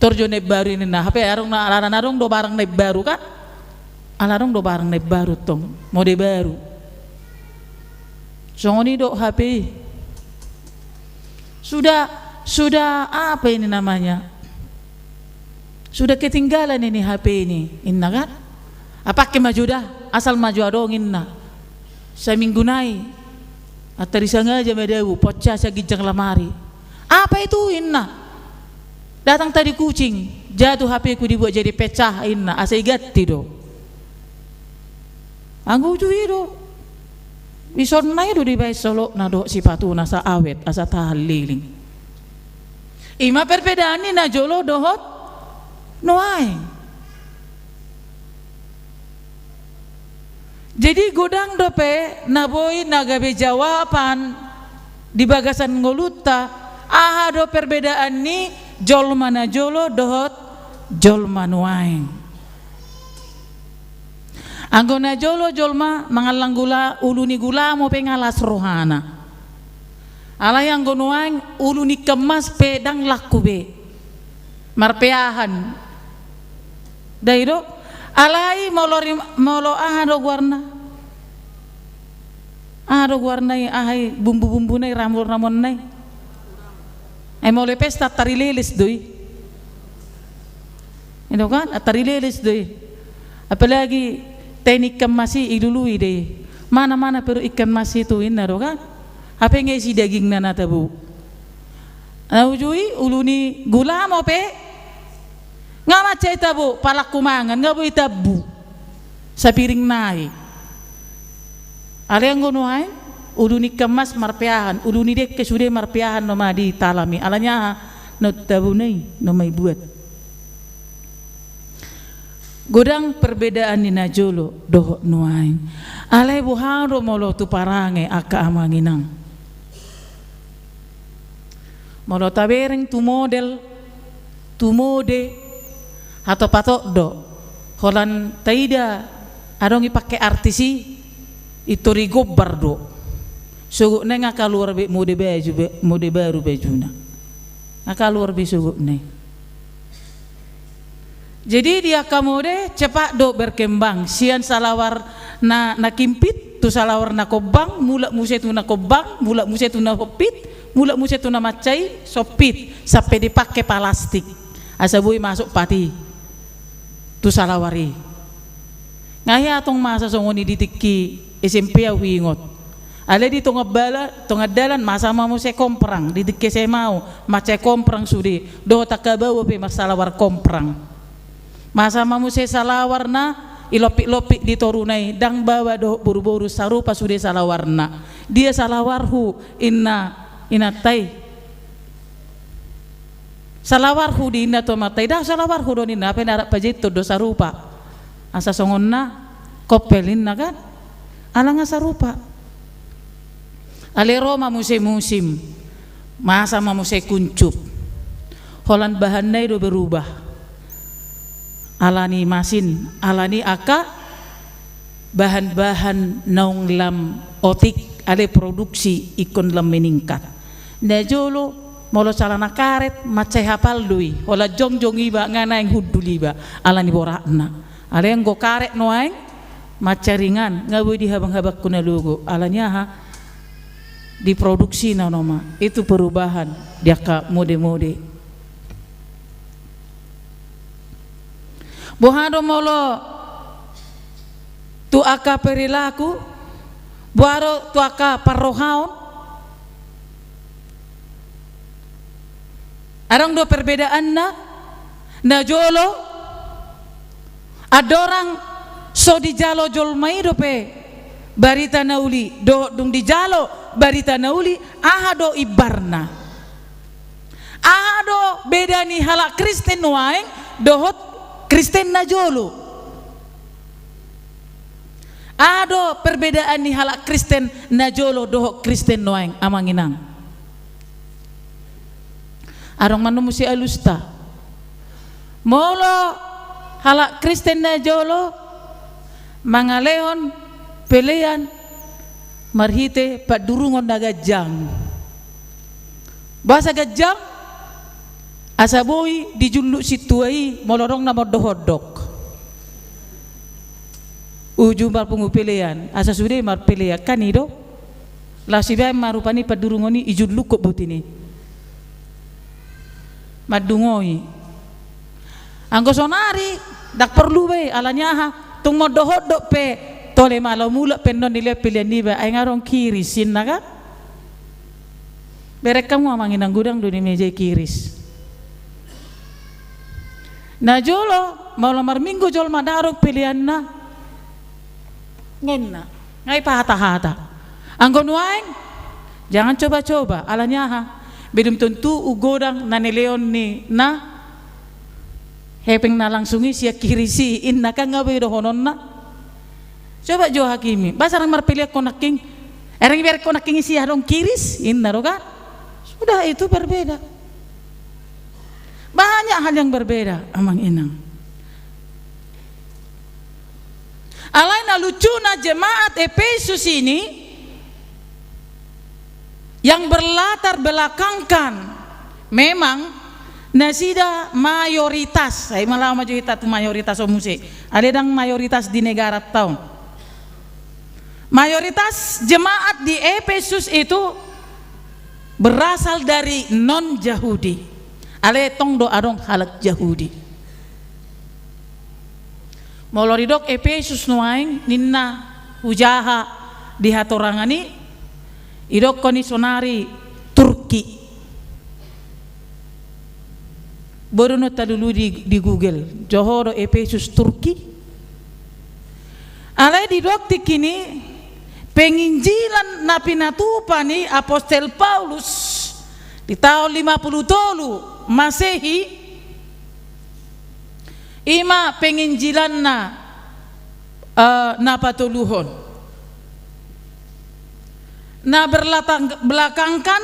Tor jo na imbaru i ninna. Hape adong na, ala na adong do barang na imbaru kan? Ala adong do barang na imbaru tong. Mode baru. Songon i do hape i. Sudah, sudah apa ini namanya? Sudah ketinggalan ini H P ini, inna kan? Ah, pake ma jo da, asal ma jo adong, inna. Saminggu nai, antari sangaja ma dao, pocah sian ginjang lamari. Apa itu, inna? Datang tadi kucing, jatuh H P-ku dibuat jadi pecah, inna. Asa iganti do. Anggo uju i do. Isonna i do dibaen solopna dohot sipatuna asa awet, asa tahan leleng. I ma perbedaan ni na jolo dohot nuaeng. Jadi godang dope na boi na gabe jawaban di bagasan ngolunta, aha do perbedaan ni jolma na jolo dohot jolma nuaeng. Anggo na jolo jolma mangallang gula, ulu ni gulamo pe nga las rohana. Alai anggo nuaeng ulu ni ikan mas pe ndang laku be. Marpeahan. Dai do? Alai molo ri-, molo aha do goarna? Aha do goarna i, aha i, bumbu-bumbuna i, ramuan-ramuanna i? Ai molo i pesta antari leles do i. I do kan? Antari leles do i. Apalagi tai ni ikan mas i ilului do i. Mana, mana perut ikan mas itu, inna do kan? Hape nga isi dagingna na tabo. Na uju i ulu ni gulamo pe. Nga mansai tabo, palaku mangan, nga boi tabo. Sapiring nai. Alai anggo nuaeng, ulu ni ikan mas marpeahan, ulu ni dengke sude marpeahan do ma di talam i. Alani aha? Na tabona i, na ma ibuat. Godang perbedaan ni na jolo dohot nuaeng. Alai boha do molo tu parange angka amang inang? Molo tabereng tu model, tu mode, hatop-hatop do. Holan taida adong i pake artis i, i tor i gombar do. Sogot nai nga kaluar be mode baju be, mode baru bajuna. Nga kaluar be sogot nai. Jadi di angka mode cepat do berkembang, sian salawar na, na kimpit tu salawar na kombang, mulak muse tu na kombang, mulak muse tu na sompit, mulak muse tu na mansai sompit, sampe dipake palastik asa boi masuk pati tu salawar i. Nga hea tong masa songon i di tingki S M P au huingot. Alai di tonga bala-, tonga dalan masa ma muse komprang, di tingki S M A au, mansai komprang sude, dohot angka baoa pe marsalawar komprang. Masa ma muse salawar na ilompit-lompit di toruna i, ndang baoa dohot boru-boru, sarupa sude salawarna. Dia salawarhu, inna inanta i. Salawarhu di inna tu amanta i, da salawarhu do ninna, hape na rap pajahiton do sarupa. Asa songon na koppel inna kan? Ala nga sarupa. Alai ro ma muse musim, masa ma muse kuncup. Holan bahanna i do berubah. Alani masin, alani angka bahan-bahan naung lam otik, alai produksi ingkon lam meningkat. Na jolo molo calana karet mansai hapal do i, holan jongjong iba nga naeng hundul iba, alani boratna. Alai anggo karet nuaeng mansai ringan, nga boi di habang-habangku na logo. Ala ni aha? Diproduksi na nama. Itu perubahan di angka mode-mode. Boha do molo tu angka perilaku, boha do tu angka parrohaon? Adong do perbedaanna? Na jolo, andorang so dijalo jolma i dope barita na uli, dohot dung dijalo barita na uli, aha do imbarna? Aha do beda ni halak Kristen nuaeng dohot Kristen na jolo? Aha do perbedaan ni halak Kristen na jolo dohot Kristen nuaeng, amang inang? Adong ma na muse alusta. Molo halak Kristen na jolo mangalehon pelean marhite pandurungon na ganjang. Boasa ganjang? Asa boi dijulluk sintua i molo adong na mondok-ondok. Uju marpungu pelean, asa sude marpelean, kan i do? Laos dibaen ma rupani pandurungon i, ijullukkon botin i. Mandungoi. Anggo sonari, ndang porlu be, ala ni aha? Tung mondok-ondok pe, tole ma laho mulak pe annon dilehon pelean niba, ai nga adong kiris, inna kan? Bereng hamu amang inang, godang do di meja i kiris. Na jolo, molo marminggu jolma ndang adong peleanna, nga inna, nga ipahata-hata. Anggo nuaeng, jangan coba-coba, ala ni aha? Belum tentu godang na nilehon ni na hepeng na langsung i sian kiris i, inna kan, nga boi dohononna. Coba jo hakimi, boasa ndang marpelean ho nangkin? Ai ndang ibereng ho nangkin i sian adong kiris, inna do kan? Sudah, itu berbeda. Banyak hal yang berbeda, amang inang. Alai na lucuna, jemaat Efesus ini yang berlatar belakangkan memang nasida mayoritas. Ai ma laho ma jo hita tu mayoritas on muse. Alai ndang mayoritas di negaranta on. Mayoritas jemaat di Efesus itu berasal dari non-Jahudi. Alai tong do adong halak Jahudi. Molo didok Efesus nuaeng, ninna hujaha di hatorangan i, didokkon i sonari Turki. Boi do annon talului di, di Google, jo ho do Efesus Turki. Alai didok tingki i, penginjilan na pinatupa ni apostel Paulus di taon lima pulu tolu Masehi, i ma penginjilanna, eh, na patoluhon. Na berlatang belakangkan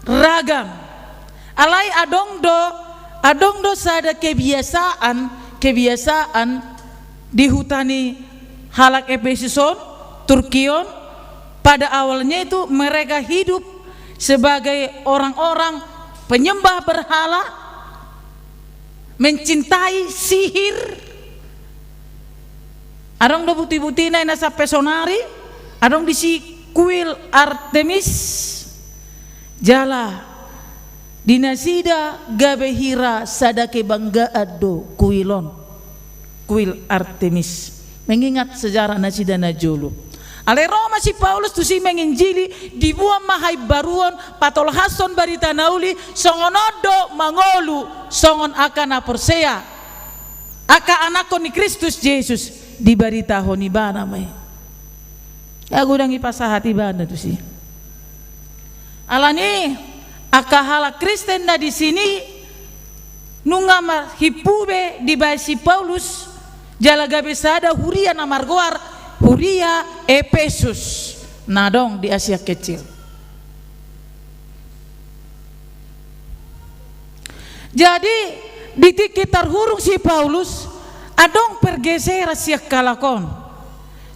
ragam. Alai adong do, adong do sada kebiasaan, kebiasaan di huta ni halak Efesus on, Turki on, pada awalnya itu mereka hidup sebagai orang-orang penyembah berhala, mencintai sihir. Adong do buti-butina i na sampe sonari, adong disi kuil Artemis. Jala di nasida gabe hira sada kebanggaan do kuil on, kuil Artemis. Mengingat sejarah nasida na jolo. Alai ro ma si Paulus tusi menginjili, diboan ma haimbaruon, patolhashon barita na uli, songon on do mangolu, songon angka na porsea, angka anakkon ni Kristus Jesus, dibaritahon ibana ma i. Ia godang ipasahat ibana tusi. Alani angka halak Kristen na di sini nunga marhimpu be dibaen si Paulus, jala gabe sada huria na margoar huria Efesus na adong di Asia Kecil. Jadi, di tingki tarhurung si Paulus, adong pergeseran sian halak on.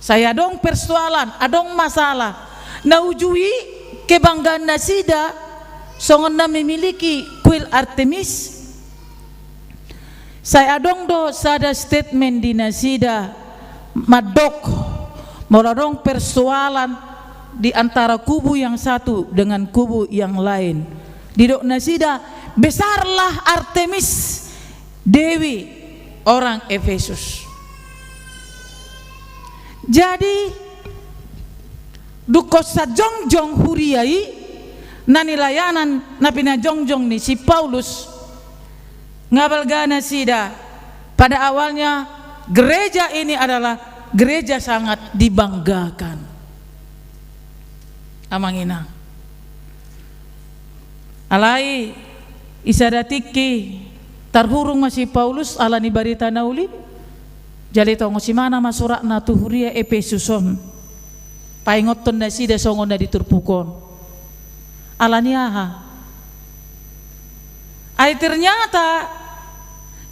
Sai adong persoalan, adong masalah. Na uju i kebanggaan nasida, songon na memiliki kuil Artemis. Sai adong do sada statement di nasida mandok, molo adong persoalan di antara kubu yang satu dengan kubu yang lain, didok nasida, "Besarlah Artemis, dewi orang Efesus." Jadi, dungkon sajongjong huria i, na nilayanan, na pinajongjong ni si Paulus, nga balga nasida. Pada awalnya, gereja ini adalah gereja sangat dibanggakan. Amang inang. Alai, di sada tingki, tarhurung ma si Paulus ala ni barita na uli. Jala ditongon si mana ma suratna tu huria Efesus on. Paingothon nasida songon na di turpuk on. Ala ni aha? Ai ternyata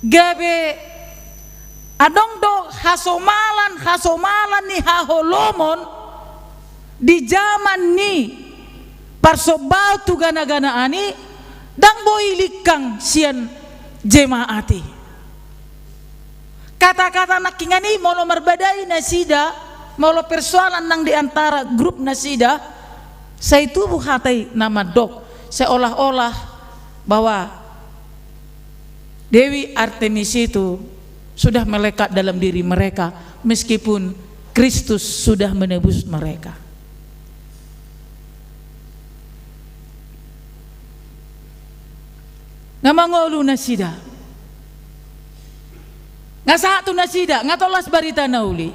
gabe adong do hasomalan, hasomalan ni haholomon di jaman ni parsombaon tu gana-ganaan i, ndang boi lingkang sian jemaat i. Kata-kata nangkiningan i molo marbadai nasida, molo persoalan nang di antara grup nasida, sai tubu hata i na mandok, seolah-olah bahwa Dewi Artemis itu sudah melekat dalam diri mereka, meskipun Kristus sudah menebus mereka. Nga mangolu nasida. Nga sahat tu nasida, nga tolhas barita na uli.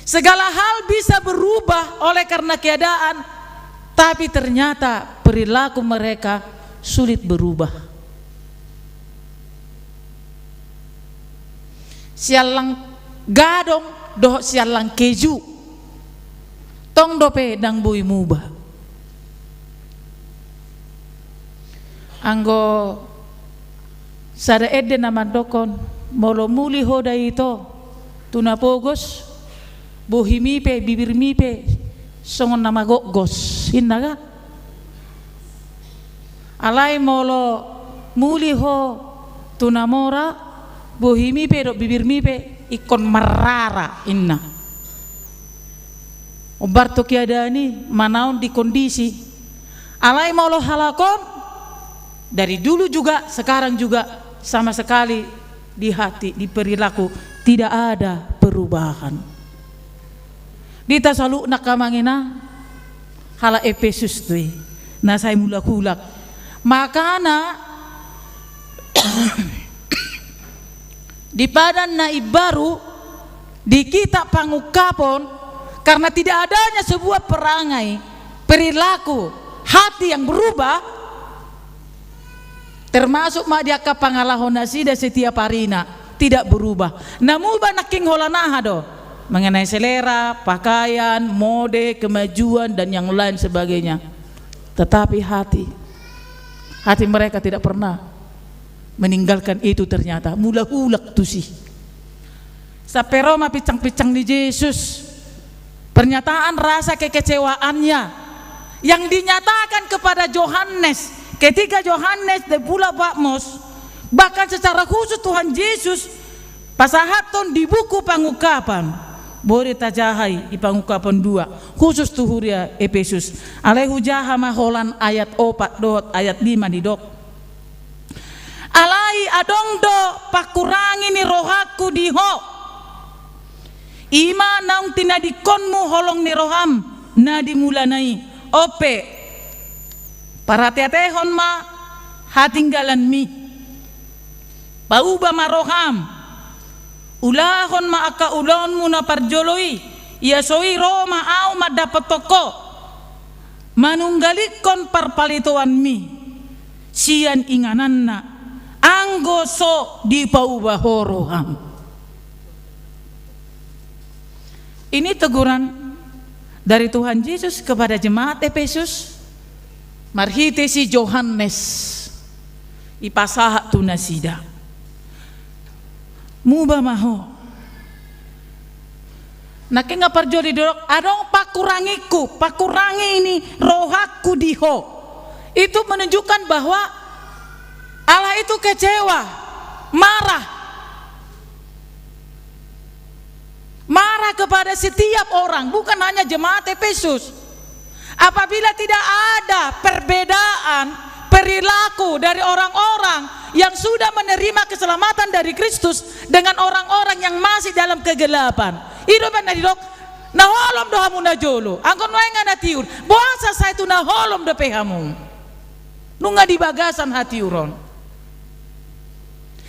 Segala hal bisa berubah oleh karena keadaan, tapi ternyata perilaku mereka sulit berubah. Siallang gadong dohot siallang keju, tong dope ndang boi muba. Anggo sada ende na mandokkon, molo muli ho da ito tu na pogos, bohimi pe, bibirmi pe songon na magogos, inna ga? Alai molo muli ho tu na mora, bohimi pe dohot bibirmi pe ingkon marrara, inna. Ombar tu keadaan i, manaon di kondisi. Alai molo halak on, dari dulu juga, sekarang juga, sama sekali di hati, di perilaku, tidak ada perubahan. Di hita saluhutna, amang inang, halak Efesus do i, na sai mulak-ulak. Makana, di padan na imbaru, di kitab Pangungkapon, karena tidak adanya sebuah perangai, perilaku, hati yang berubah, termasuk ma di angka pangalaho nasida setiap arina, tidak berubah. Na muba nangkin holan aha do? Mengenai selera, pakaian, mode, kemajuan, dan yang lain sebagainya. Tetapi hati, hati mereka tidak pernah meninggalkan itu ternyata. Mulak-ulak tusi. Sampe ro ma pinsang-pinsang ni Jesus. Pernyataan rasa kekecewaannya yang dinyatakan kepada Johannes ketika Johannes di Pulau Patmos, bahkan secara khusus Tuhan Yesus pasahathon di buku Pangungkapan. Boi tajaha i di Pangungkapan dua, khusus tu huria Efesus. Alai hujaha ma holan ayat opat dohot ayat lima, didok. Alai adong do pangkurangi ni rohangku di ho. I ma naung tinadingkonmu holong ni roham na di mulana i. On pe, parate-atehon ma hatinggalanmi. Pauba ma roham. Ulahon ma angka ulaonmu na parjolo i, ia so i ro ma Ahu mandapothon ho, manunggalikkon parpaletoanmi sian ingananna, anggo so dipauba ho roham. Ini teguran dari Tuhan Yesus kepada jemaat Efesus marhite si Johannes, dipasahat tu nasida. Muba ma ho. Nangkin nga parjolo didok, adong pangkurangingku, pangkurangi ni rohangku di ho. Itu menunjukkan bahwa Allah itu kecewa Marah. Marah kepada setiap orang, bukan hanya jemaat Efesus. Apabila tidak ada perbedaan perilaku dari orang-orang yang sudah menerima keselamatan dari Kristus dengan orang-orang yang masih dalam kegelapan. I do umbahen na didok, na holom do hamu na jolo. Anggo nuaeng nga na tiur, boasa sai tu na holom dope hamu? Nunga di bagasan hatiuron.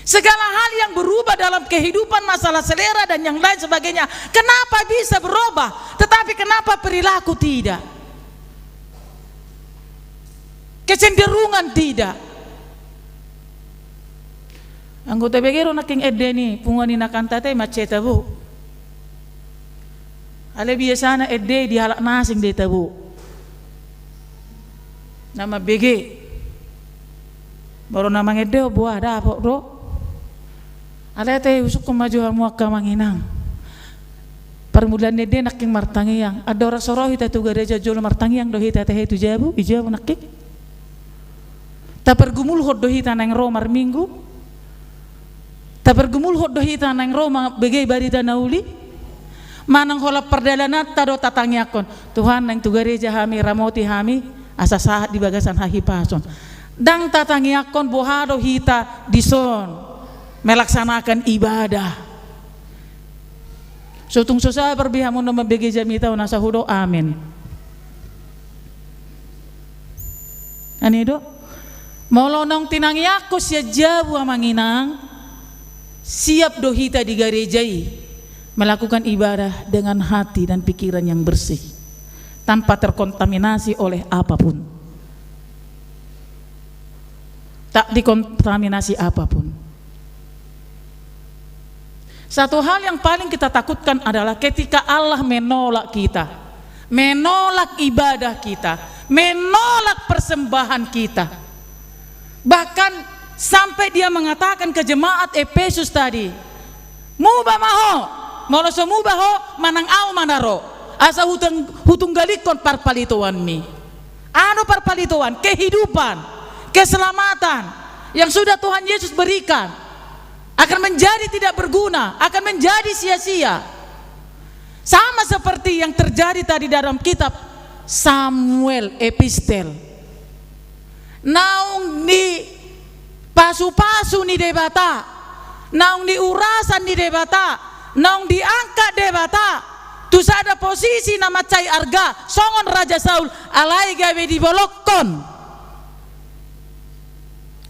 Segala hal yang berubah dalam kehidupan, masalah selera dan yang lain sebagainya, kenapa bisa berubah, tetapi kenapa perilaku tidak? Kecenderungan tidak. Anggo tabege do nangkin ende ni punguan ni na kantate, mansai tabo. Alai biasana ende di halak na asing do i tabo. Na mambege. Molo na mangendehon, boha, dapot do. Alai tahe husungkun ma jo hamu angka amang inang. Parmulaan ni ende nangkin martangiang. Andorang so ro hita tu gareja jolo martangiang do hita tahe tu jabu, i jabu nangkin. Tapargumulhon do hita naeng ro marminggu. Tapargumulhon do hita naeng ro mambege barita na uli. Manang holan pardalananta do tatangiangkon, Tuhan, naeng tu gareja hami, ramoti hami asa sahat di bagasan hahipason. Ndang tatangiangkon boha do hita dison melaksanakan ibadah. So tung so sabar be hamu na mambege jamita on, asa hudok amen. Ani do? Molo naung tinangiangkon sian jabu, amang inang, siap do hita di gareja i melakukan ibadah dengan hati dan pikiran yang bersih, tanpa terkontaminasi oleh apapun. Tak dikontaminasi apapun. Satu hal yang paling kita takutkan adalah ketika Allah menolak kita, menolak ibadah kita, menolak persembahan kita. Bahkan sampai Dia mengatakan ke jemaat Efesus tadi, "Muba ma ho, molo so muba ho, manang Ahu ma na ro, asa hutunggalingkon parpalitoanmi." Aha do parpalitoan? Kehidupan, keselamatan yang sudah Tuhan Yesus berikan akan menjadi tidak berguna, akan menjadi sia-sia. Sama seperti yang terjadi tadi dalam kitab Samuel, epistel. Naung dipasu-pasu ni Debata, naung diurasan ni Debata, naung diangkat Debata tu sada posisi na mansai arga, songon Raja Saul, alai gabe dibolongkon.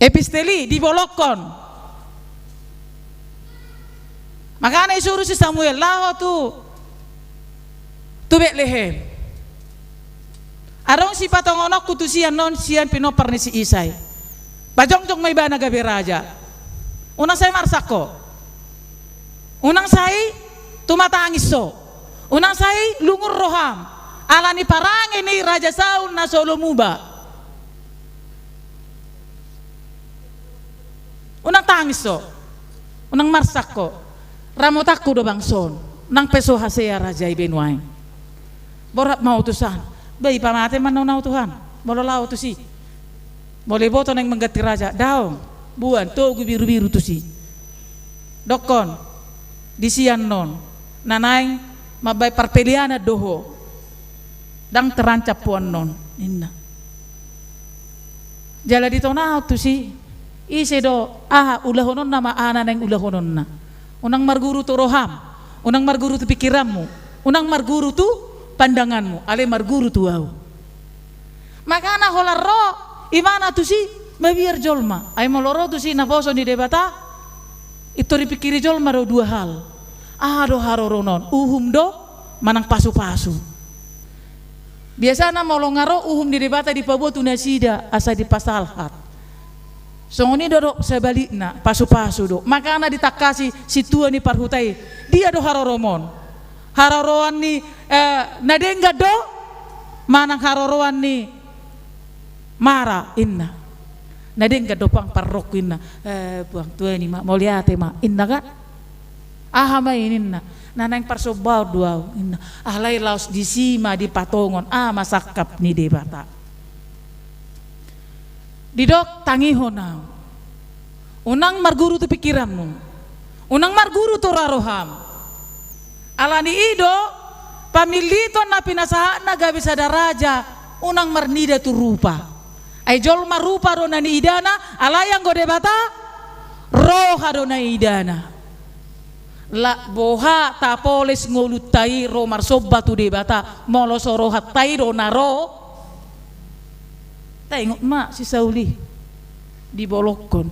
Epistel i dibolongkon. Makana isuru si Samuel laho tu, tu Betlehem. Adong sipatongononku tusi annon sian pinompar ni si Isai. Pajongjong ma ibana gabe raja. Unang sai marsak ho. Unang sai tumatangis ho. Unang sai lungun roham ala ni parange ni Raja Saul na so olo muba. Unang tangis ho. Unang marsak ho. Ramotanku do bangso on. Nang pe so hasea raja i be nuaeng. Borhat ma ho tusan. Ba i pamate ma annon ahu, Tuhan, molo laho tusi. Molo iboto naeng mangganti raja, daong, boan, togu birubiru tusi. Dokkon, disi annon na naeng mambaen parpeleanan do ho. Ndang terancam ho annon, ninna. Jala ditonahon tusi, ise do, aha ulahononna ma aha na naeng ulahononna. Unang marguru tu roham, unang marguru tu pikiranmu, unang marguru tu pandanganmu, alai marguru tu ahu. Makana holan ro ibana tusi mabiar jolma. Ai molo ro tusi naposo ni Debata, pintor dipikiri jolma do dua hal. Aha do haroroan on, uhum do manang pasupasu. Biasana molo nga ro uhum ni Debata dipaboa tu nasida asa dipasalhat. Songon i do, do sebalikna, pasupasu do. Makana ditangkasi sintua ni parhuta i, dia do haroroam on? Haroroan ni, eh, na denggan do manang haroroan ni mara, inna. Na denggan do, Puang, parrohangku, inna. Eh, Puang, tua ni ma, mauliate ma, inna kan. Aha ma i, ninna? Na naeng parsombaon do ahu, inna. Alai laos disi ma dipatongon aha ma sangkap ni Debata. Didok tangihon ahu. Unang marguru tu pikiranmu. Unang marguru tu roharoham. Ala ni i do, pamilliton na pinasahatna gabe sada raja, unang marnida tu rupa. Ai jolma rupa do na niidana, alai anggo Debata, roha do na niidana. Lak boha tapoles ngolunta i ro marsomba tu Debata, molo so rohanta i do na ro. Taingot ma si Saul i dibolongkon.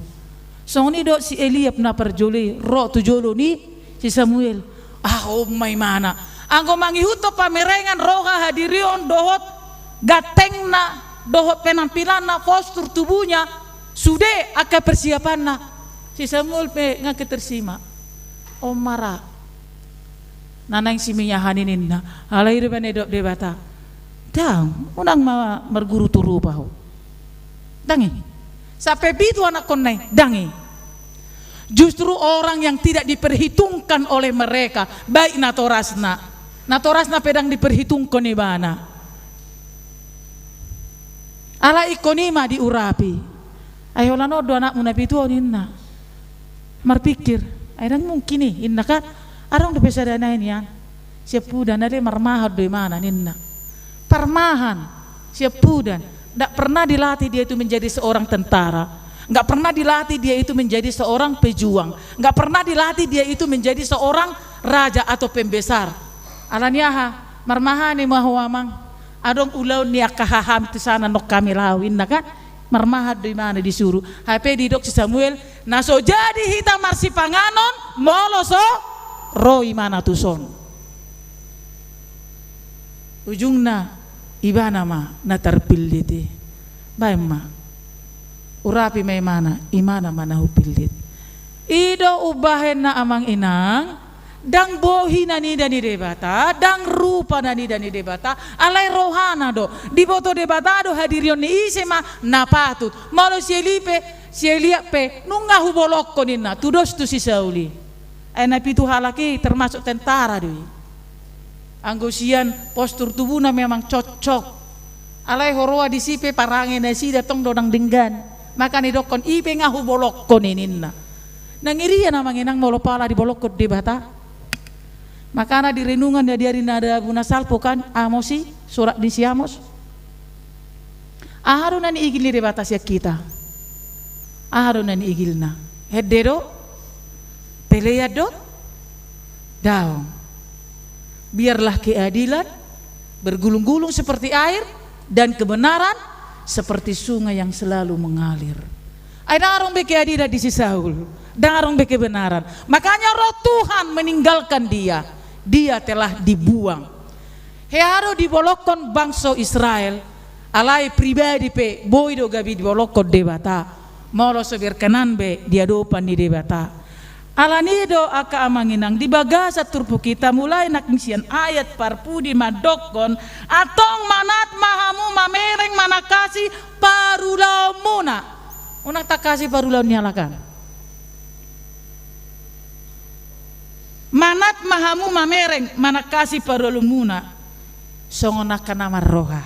Songon i do si Eliab na parjolo i ro tu jolo ni si Samuel. Ah, on ma imana. Anggo mangihuthon pamerengan roha, hadirion dohot gantengna dohot penampilanna, postur tubuhnya, sude angka persiapanna, si Samuel pe nga ketersima. On ma ra. Na naeng siminyahan i ninna. Alai i do baen didok Debata. Ndang, unang ma marguru tu rupa ho. Ndang i. Sampe pitu anakkonna i, ndang i. Justru orang yang tidak diperhitungkan oleh mereka, baik natorasna. Natorasna pe ndang diperhitungkon ibana. Alai ingkon i ma diurapi. Ai holan on do anakmu na pitu on, ninna. Marpikir, ai ndang mungkin i, ninna kan. Adong dope sada nai nian. Siampudan, ale marmahan do imana, ninna. Parmahan, siampudan. Nggak pernah dilatih dia itu menjadi seorang tentara. Nggak pernah dilatih dia itu menjadi seorang pejuang. Nggak pernah dilatih dia itu menjadi seorang raja atau pembesar. Ala ni aha, marmahan i ma ho amang. Adong ulaon ni angka haham tu sana nang hami laho, ninna kan. Marmahan do imana disuru. Hape didok si Samuel, na so jadi hita marsipanganon, molo so ro imana tuson. Ujungna, ibana ma na tarpillit i. Baen ma. Urapi ma imana, imana ma na hupillit. I do umbahen na amang inang, ndang bohi na nida ni Debata, ndang rupa na nida ni Debata, alai rohana do. Diboto Debata do hadirion ni ise ma na patut. Molo si Eli pe, si Eliab pe, nunga hubolongkon ninna, tudos tu si Saul i. Ai na pitu halak i termasuk tentara do i. Anggo sian postur tubuhna memang cocok. Alai huroha disi pe parange nasida tong do ndang denggan. Makana didokkon i pe nga hubolongkon i ninna. Nang irian amang inang molo pala dibolongkon Debata. Makana di renungan na di ari na dabu na salpu kan, Amos i, surat ni si Amos. Aha do na niigil ni Debata sian hita? Aha do na niigilna? Ende do? Pelean do? Daong. Biarlah keadilan bergulung-gulung seperti air dan kebenaran seperti sungai yang selalu mengalir. Ai ndang adong be keadilan di si Saul, ndang adong be kebenaran. Makanya Roh Tuhan meninggalkan dia, dia telah dibuang. Hea do dibolongkon bangso Israel, alai pribadi pe boi do gabe dibolongkon Debata. Molo so berkenan be di adopan ni Debata. Ala ni do angka amang inang di bagasan turpuk hita mulai nang sian ayat parpudi mandokkon, antong manat ma hamu mamereng manangkasi parulaonmuna. Unang tangkasi parulaon ni halak an. Manat ma hamu mamereng manangkasi parulaonmuna songon angka na marroha.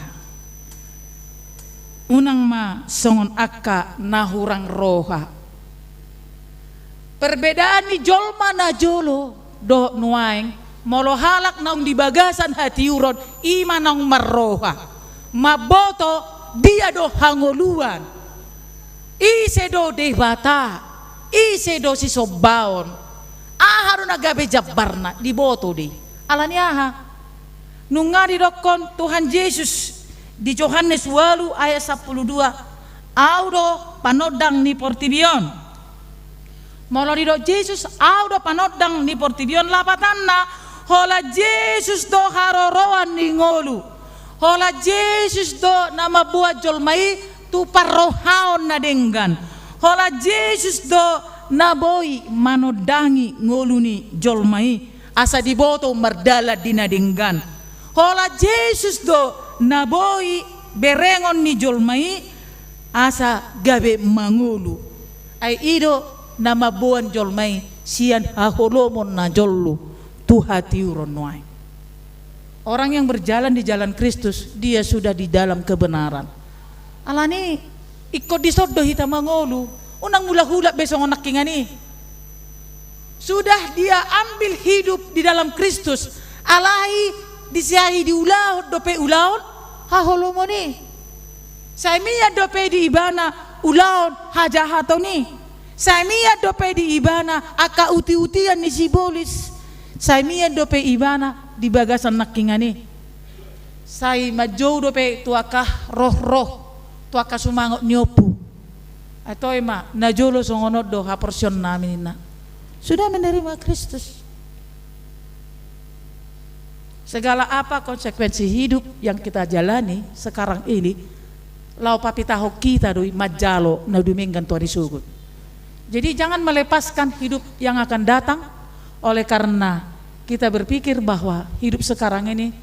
Unang ma songon angka na hurang roha. Perbedaan ni jolma na jolo dohot nuaeng, molo halak naung di bagasan hatiuron, i ma naung marroha. Mamboto dia do hangoluan. Ise do Debata, ise do sisombaon. Aha do na gabe jambarna, diboto do i. Ala ni aha? Nunga didokkon Tuhan Jesus di Johannes ualu ayat sampulu dua, Au do panondang ni portibi on. Molo didok Jesus, Au do panondang ni portibi on, lapatanna, holan Jesus do haroroan ni ngolu. Holan Jesus do na mamboan jolma i tu parrohaon na denggan. Holan Jesus do na boi manondangi ngolu ni jolma i, asa diboto mardalan di na denggan. Holan Jesus do na boi berengon ni jolma i, asa gabe mangolu. Ai i do na mamboan jolma i sian haholomon na jolo tu hatiuron nuaeng. Orang yang berjalan di jalan Kristus, dia sudah di dalam kebenaran. Ala ni i, ingkon dison do hita mangolu. Unang mulak-ulak be songon nangkingan i. Sudah dia ambil hidup di dalam Kristus, alai disi i diulahon dope ulaon haholomon i. Sai mian dope di ibana ulaon hajahaton i. Sai mian dope di ibana angka uti-utian ni sibolis. Sai mian dope ibana di bagasan nangkingan i. Sai manjou dope tu angka roh-roh, tu angka sumangot ni ompu. Ai toe ma, na jolo songon on do haporseaonnami ninna. Sudah menerima Kristus. Segala apa konsekuensi hidup yang kita jalani sekarang ini, laho papitahon hita do i manjalo na dumenggan tu ari sogot. Jadi jangan melepaskan hidup yang akan datang oleh karena kita berpikir bahwa hidup sekarang ini,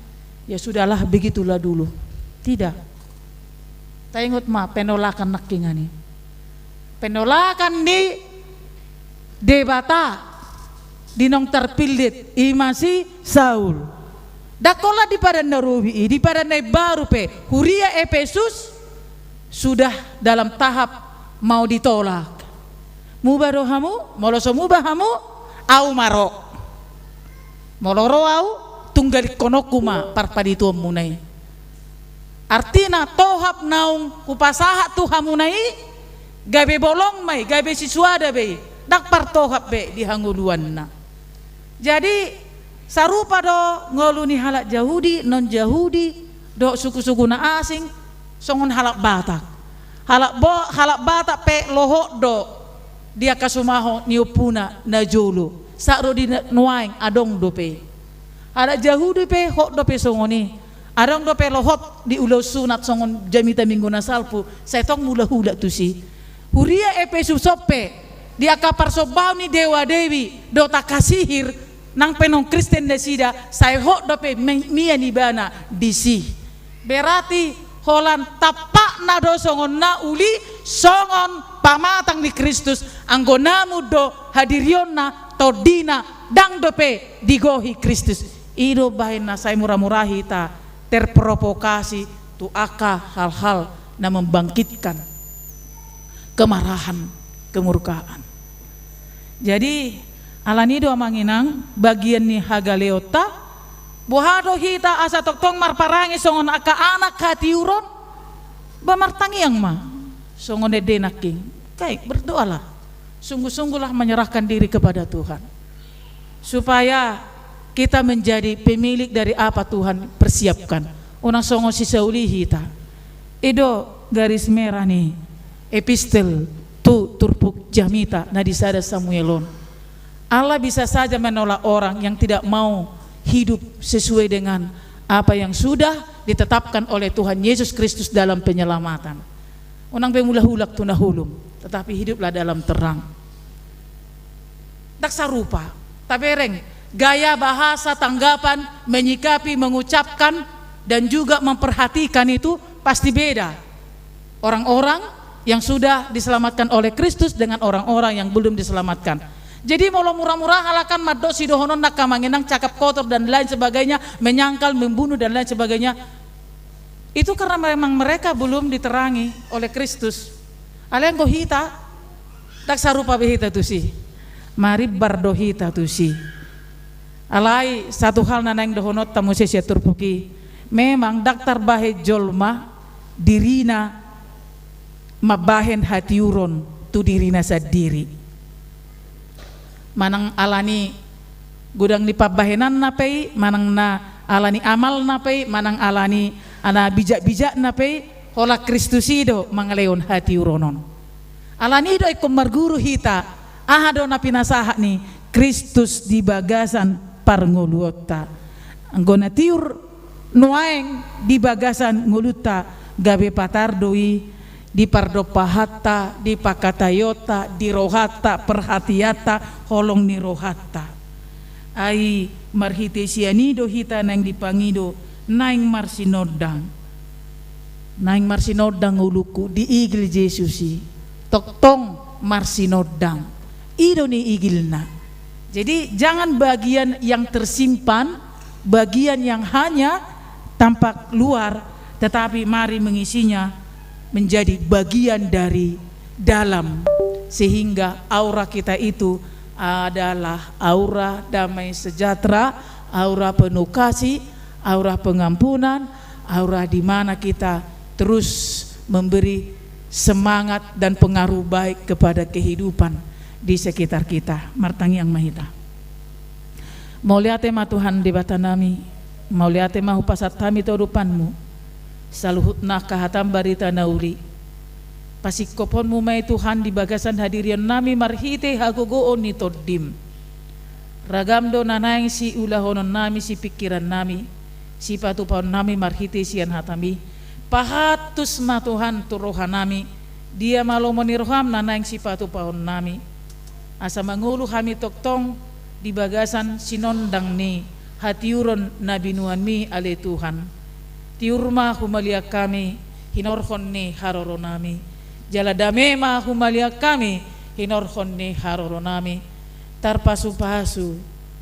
ya sudahlah, begitulah dulu. Tidak. Taingot ma penolakan nangkingan i. Penolakan ni Debata di naung tarpillit, i ma si Saul. Ndang holan di padan na robi i, di padan na imbaru pe, huria Epesus sudah dalam tahap mau ditolak. Muba do hamu? Molo so muba hamu, ahu ma ro. Molo ro ahu, tunggalihononku ma parpalituonmuna i. Artina tohap naung hupasahat tu hamuna i, gabe bolong ma i, gabe sisuada be i, ndang partohap be di hangoluanna. Jadi sarupa do ngolu ni halak Jahudi, non-Jahudi, dohot suku-suku na asing, songon halak Batak. Halak bo-, halak Batak pe lohot do di angka sumangot ni ompuna na jolo. Sahat ro di nuaeng adong dope. Halak Jahudi pe hot dope songon i. Adong dope lohot di ulaon sunat songon jamita Minggu na salpu, sai tong mulak-ulak tusi. Huria Epesus on pe, di angka parsombaon ni dewa-dewi dohot angka sihir, nang pe non Kristen nasida, sai hot dope mi-, mian ibana disi. Berarti holan tampakna do songon na uli, songon pamatang ni Kristus, anggo namun do hadirionna, tondina, ndang dope digohi Kristus. I do bahen na sai mura-mura hita terprovokasi tu angka hal-hal na membangkitkan kemarahan, kemurkaan. Jadi, alani do amang inang, bagian ni hagaleonta, boha do hita asa tongtong marparange songon angka anak hatiuron, ba martangiang ma, songon ende nangkin. Kai, berdoalah. Sungguh-sungguhlah menyerahkan diri kepada Tuhan. Supaya kita menjadi pemilik dari apa Tuhan persiapkan. Unang songon si Saul i hita. I do garis merah ni epistel tu turpuk jamita na di sada Samuel on. Allah bisa saja menolak orang yang tidak mau hidup sesuai dengan apa yang sudah ditetapkan oleh Tuhan Yesus Kristus dalam penyelamatan. Unang be mulak-ulak tu na holom, tetapi hiduplah dalam terang. Ndang sarupa. Tabereng, gaya bahasa, tanggapan, menyikapi, mengucapkan, dan juga memperhatikan itu pasti beda. Orang-orang yang sudah diselamatkan oleh Kristus dengan orang-orang yang belum diselamatkan. Jadi, molo mura-mura halak an mandok sidohonon na angka mangenang, cakap kotor dan lain sebagainya, menyangkal, membunuh dan lain sebagainya, itu karena memang mereka belum diterangi oleh Kristus. Alai anggo hita, ndang sarupa be hita tusi. Marimbar do hita tusi. Alai satu hal na naeng dohononta muse sian turpuk i, memang ndang tarbahen jolma dirina mambahen hatiuron tu dirina sandiri. Manang alani godang ni pambahenanna pe i, manang na alani amalna pe i, manang alani na bijak-bijakna pe i, holan Kristus i do mangalehon hatiuron on. Alani i do ingkon marguru hita, aha do na pinasahat ni Kristus di bagasan parngoluonta. Anggo na tiur nuaeng di bagasan ngolunta, gabe patar do i di pardompahanta, di pangkataionta, di rohanta, perhatianta, holong ni rohanta. Ai marhite sian i do hita naeng dipangido, naeng marsinondang. Naeng marsinondang ngolungku, diigil Jesus i. Tongtong marsinondang. I do niigilna. Jadi, jangan bagian yang tersimpan, bagian yang hanya tampak luar, tetapi mari mengisinya menjadi bagian dari dalam. sehingga aura kita itu adalah aura damai sejahtera, aura penuh kasih, aura pengampunan, aura di mana kita terus memberi semangat dan pengaruh baik kepada kehidupan di sekitar kita. Martangiang ma hita. Mauliate ma Tuhan Debata nami, mauliate ma hupasahat hami tu adopanmu saluhutna angka hataM barita na uli. Pasingkophonmu ma i Tuhan di bagasan hadirion nami marhite hagogoon ni TondiM. Ragam do na naeng siulahonon nami, sipingkiran nami, sipatupaon nami marhite sian hataMi. Pahatus ma Tuhan tu roha nami, dia ma lomo ni rohaM na naeng sipatupaon nami. Asa mangolu hami tongtong di bagasan sinondang ni hatiuron na binuanMi ale Tuhan. Tiur ma humaliang hami hinorhon ni haroro nami. Jala dame ma humaliang hami hinorhon ni haroro nami. Tarpasupasu,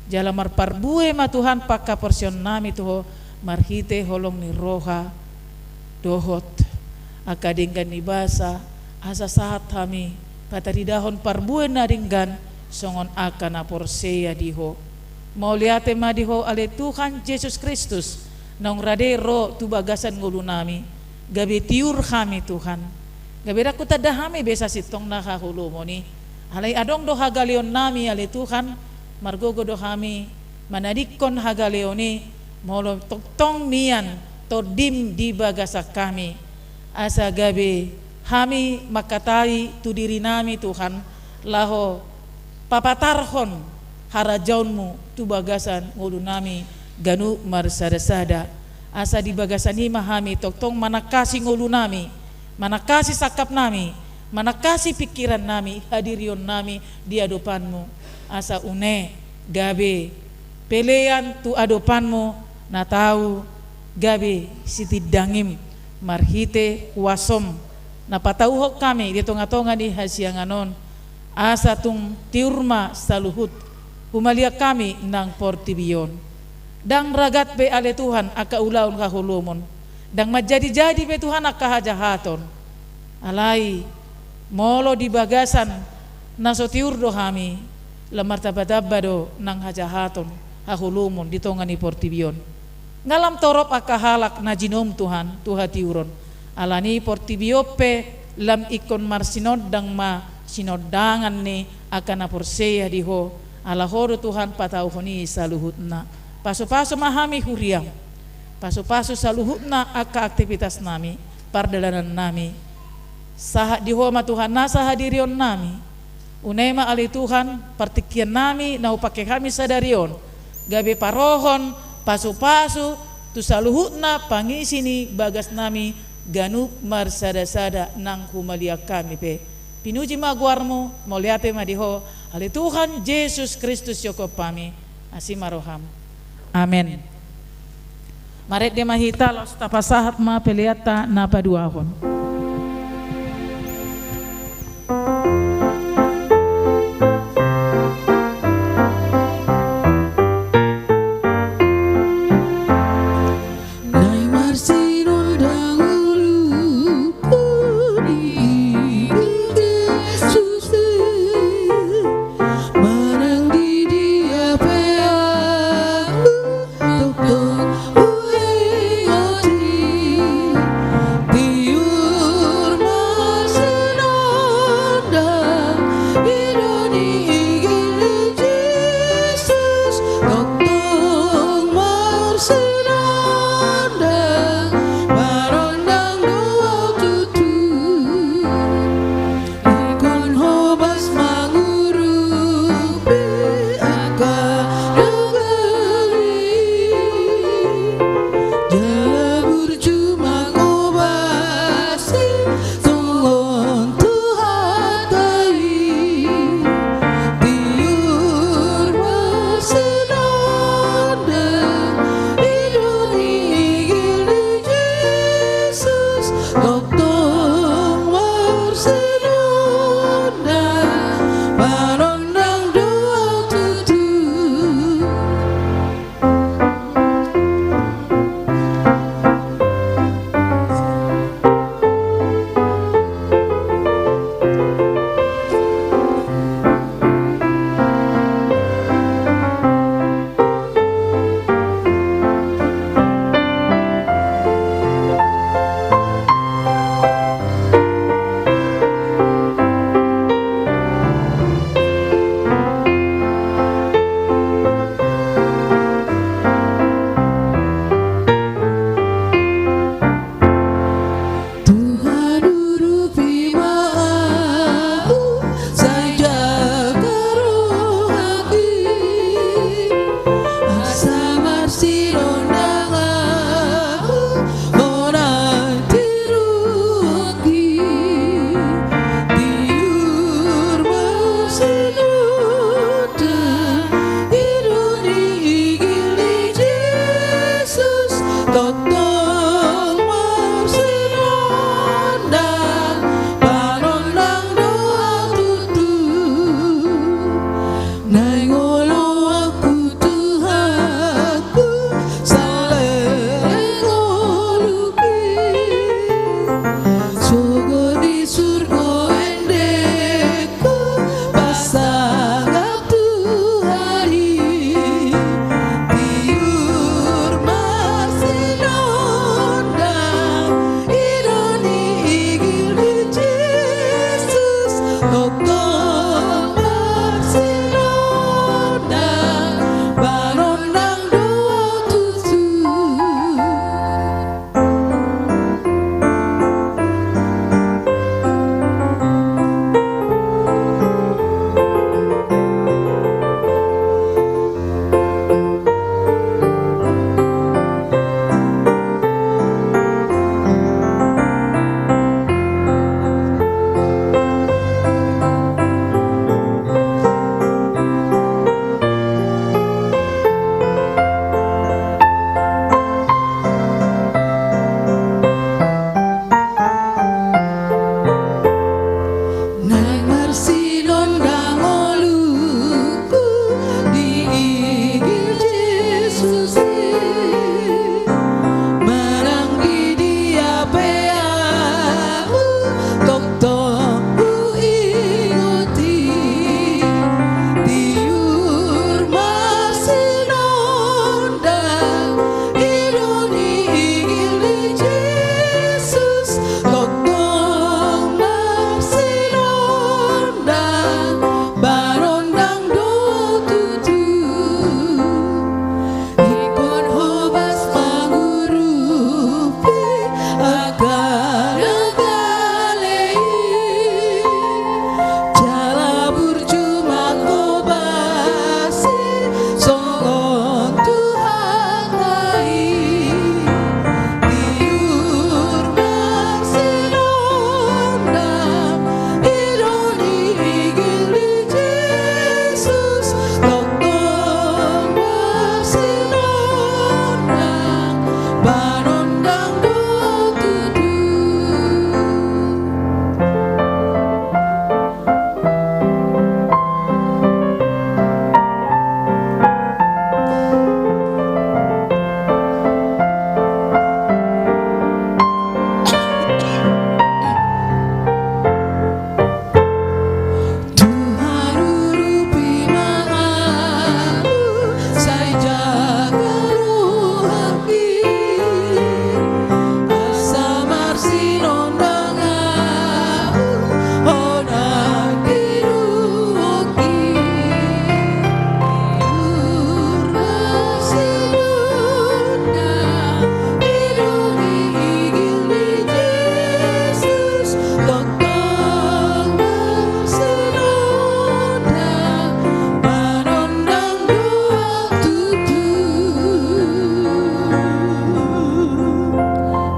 jala marparbue ma Tuhan panghaporseaon nami tu Ho marhite holong ni roha dohot angka denggan ni basa, asa sahat hami pataridahon parbue na denggan songon angka na porsea di Ho. Mauliate ma di Ho ale Tuhan Jesus Kristus, naung rade ro tu bagasan ngolu nami, gabe tiur hami Tuhan. Gabe ndang hutanda hami be sasintongna haholomon i. Alai adong do hagaleon nami ale Tuhan, margogo do hami manadingkon hagaleon i, molo tongtong mian TondiM di bagasan hami. Asa gabe hami mangkatai tu diri nami Tuhan, laho papatarhon harajaonMu tu bagasan ngolu nami ganup marsadasada. Asa di bagasan i ma hami tongtong manangkasi ngolu nami, manangkasi sangkap nami, manangkasi pingkiran nami, hadirion nami di adopanMu. Asa une gabe pelean tu adopanMu na tau gabe sitindangiM marhite huasoM na patauhon hami di tongatonga ni hasiangan on. Asa tung tiur ma saluhut humaliang hami nang portibi on. Ndang ragat be ale Tuhan angka ulaon haholomon. Ndang manjadijadi be Tuhan angka hajahaton. Alai molo di bagasan na so tiur do hami, lam martambatamba do nang hajahaton haholomon di tonga ni portibi on. Nga lam torop angka halak na jinoum Tuhan tu hatiuron. Alani portibi on pe lam ingkon marsinondang ma sinondangan ni angka na porsea di Ho, ala Ho do Tuhan patauhon i saluhutna. Pasupasu ma hami huriaM. Pasupasu saluhutna angka aktivitas nami, pardalanan nami. Sahat di Ho ma Tuhan nasa hadirion nami. Une ma ale Tuhan partingkian nami na hupangke hami sadari on, gabe parohon pasupasu tu saluhutna pangisi ni bagas nami ganup marsadasada nang humaliang hami pe. Pinuji ma goarMu, mauliate ma di Ho, ale Tuhan Jesus Kristus jokom hami. Asi ma rohaM. Amen. Marende ma hita laos tapasahat ma peleanta na paduahon. Tongtong marsinondang, panondang do au tutu. Naeng olo au Tuhanku, saleleng ngolungki. Sogot di surgo endengku, pasangap Tuhan i. Tiur marsinondang, i do ni igil ni Jesus. Tongtong marsinondang, panondang do au tutu. Naeng marsinondang ngolungku di igil Jesus i. Manang di dia pe ahu, tongtong huingot i. Tiur marsinondang, i do ni igil ni Jesus. Tongtong marsinondang, panondang do tutu. Ingkon hobas mangurupi angka na gale i. Jala burju manghobasi songon Tuhanta i. Tiur marsinondang, i do ni igil ni Jesus. Tongtong marsinondang, panondang do tutu. Tuhan, urupi ma ahu, sai jaga rohangki. Asa marsinondang ahu, Ho nangkinuhonki. Tiur marsinondang, i do ni igil ni Jesus. Tongtong marsinondang, panondang do au tutu.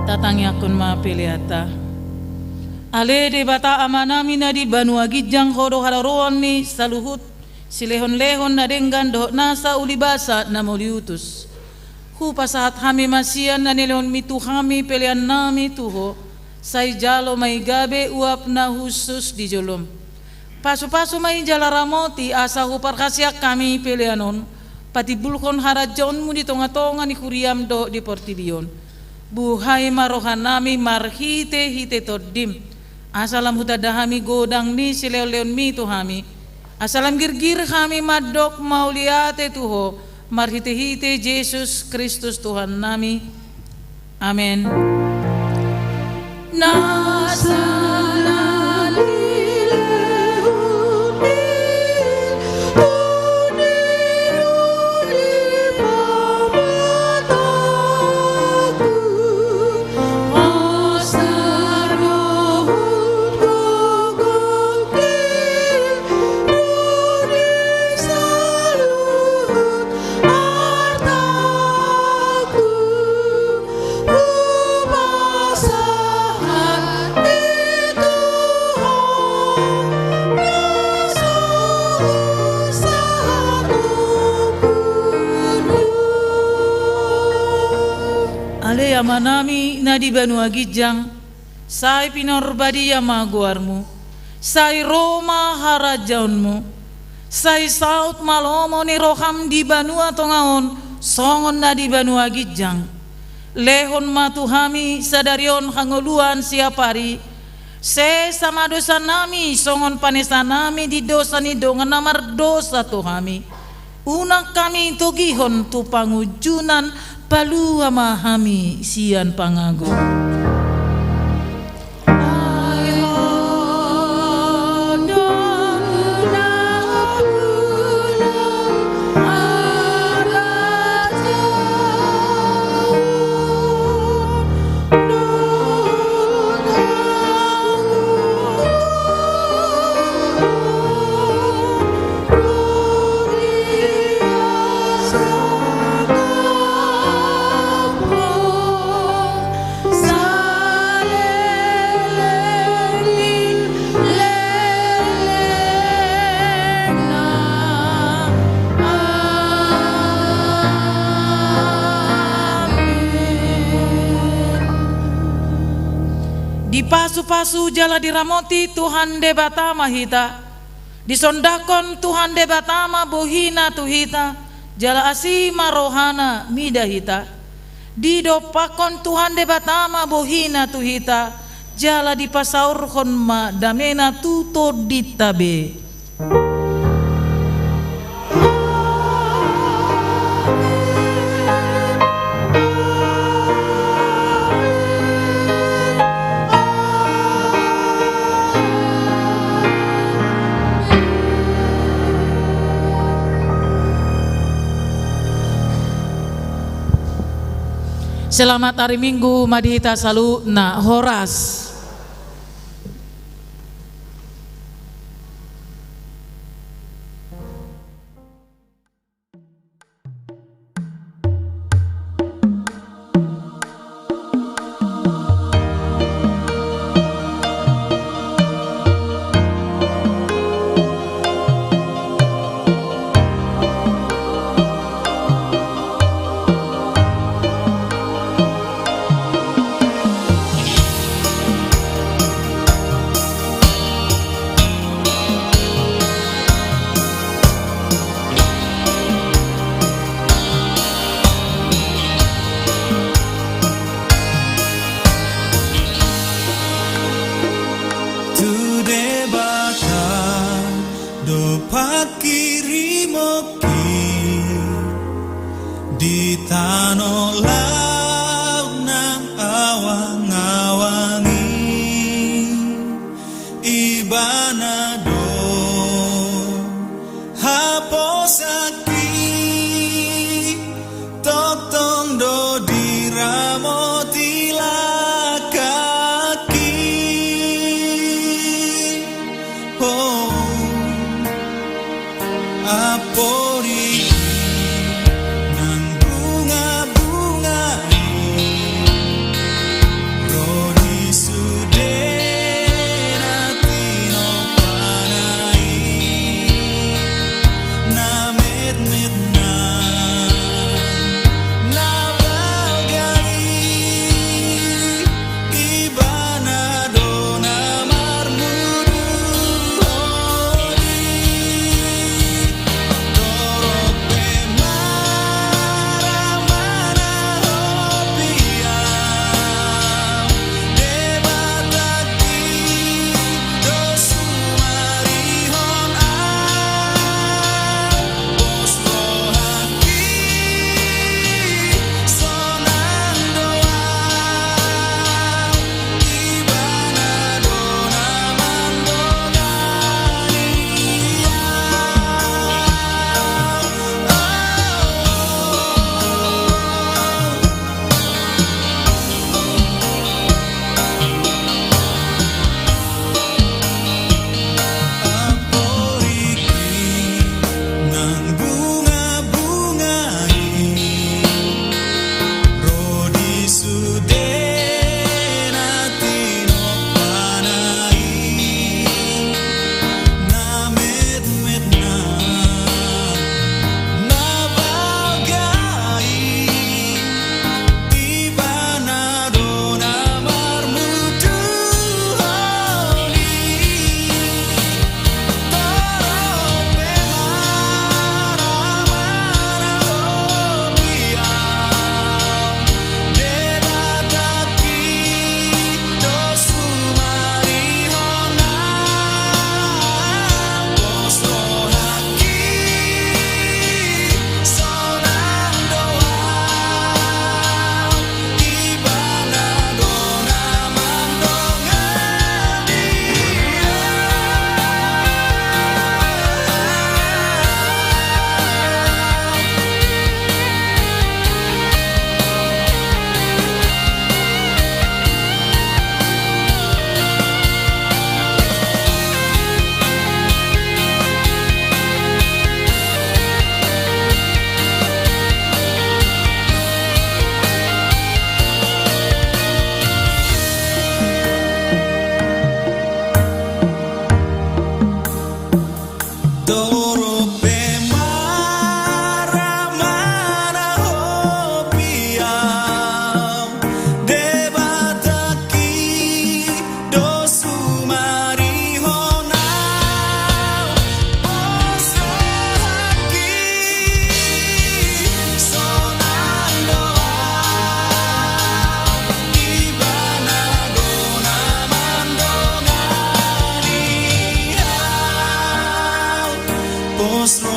Tatangiangkon ma peleanta. Ale Debata Amanami na di banua ginjang, Ho do haroroan ni saluhut silehonlehon na denggan dohot nasa ulibasa na mauliutus. Hupasahat hami ma sian na nilehonmi tu hami peleannami tu Ho, sai jalo ma i gabe uap na hushus di jolom. Pasupasu ma i jala ramoti, asa huparhaseang hami pelean on patimbulhon harajaonmu di tongatonga ni huriam dohot di portibi on. Buhai ma rohanami marhitehite Tondim, asa lam hutanda hami godang ni silehonlehonmi tu hami, asa lam girgir hami mandok mauliate tu Ho, marhitehite Jesus Kristus Tuhannami. Amen. Nasa na nilehonmi tu ni roha ni pamataku, asa dohot gogo ni roha ni saluhut artaku, hupasahat di Ale Amanami na di banua ginjang, sai pinarbadia ma goarmu, sai ro ma harajaonmu, sai saut ma lomo ni roham di banua tonga on, songon na di banua ginjang. Lehon ma tu hami sadari on hangoluan siapari, sesa ma dosanami songon panesanami di dosa ni dongan na mardosa tu hami. Unang hami togihon tu pangunjunan, palua ma hami sian pangago. Dipasupasu jala diramoti Tuhan Debata ma hita. Disondangkon Tuhan Debata ma bohina tu hita, jala asi ma rohana mida hita. Didompakkon Tuhan Debata ma bohina tu hita, jala dipasaorhon ma damena tu tondinta be. Selamat hari Minggu ma di hita saluhutna, horas. Oslo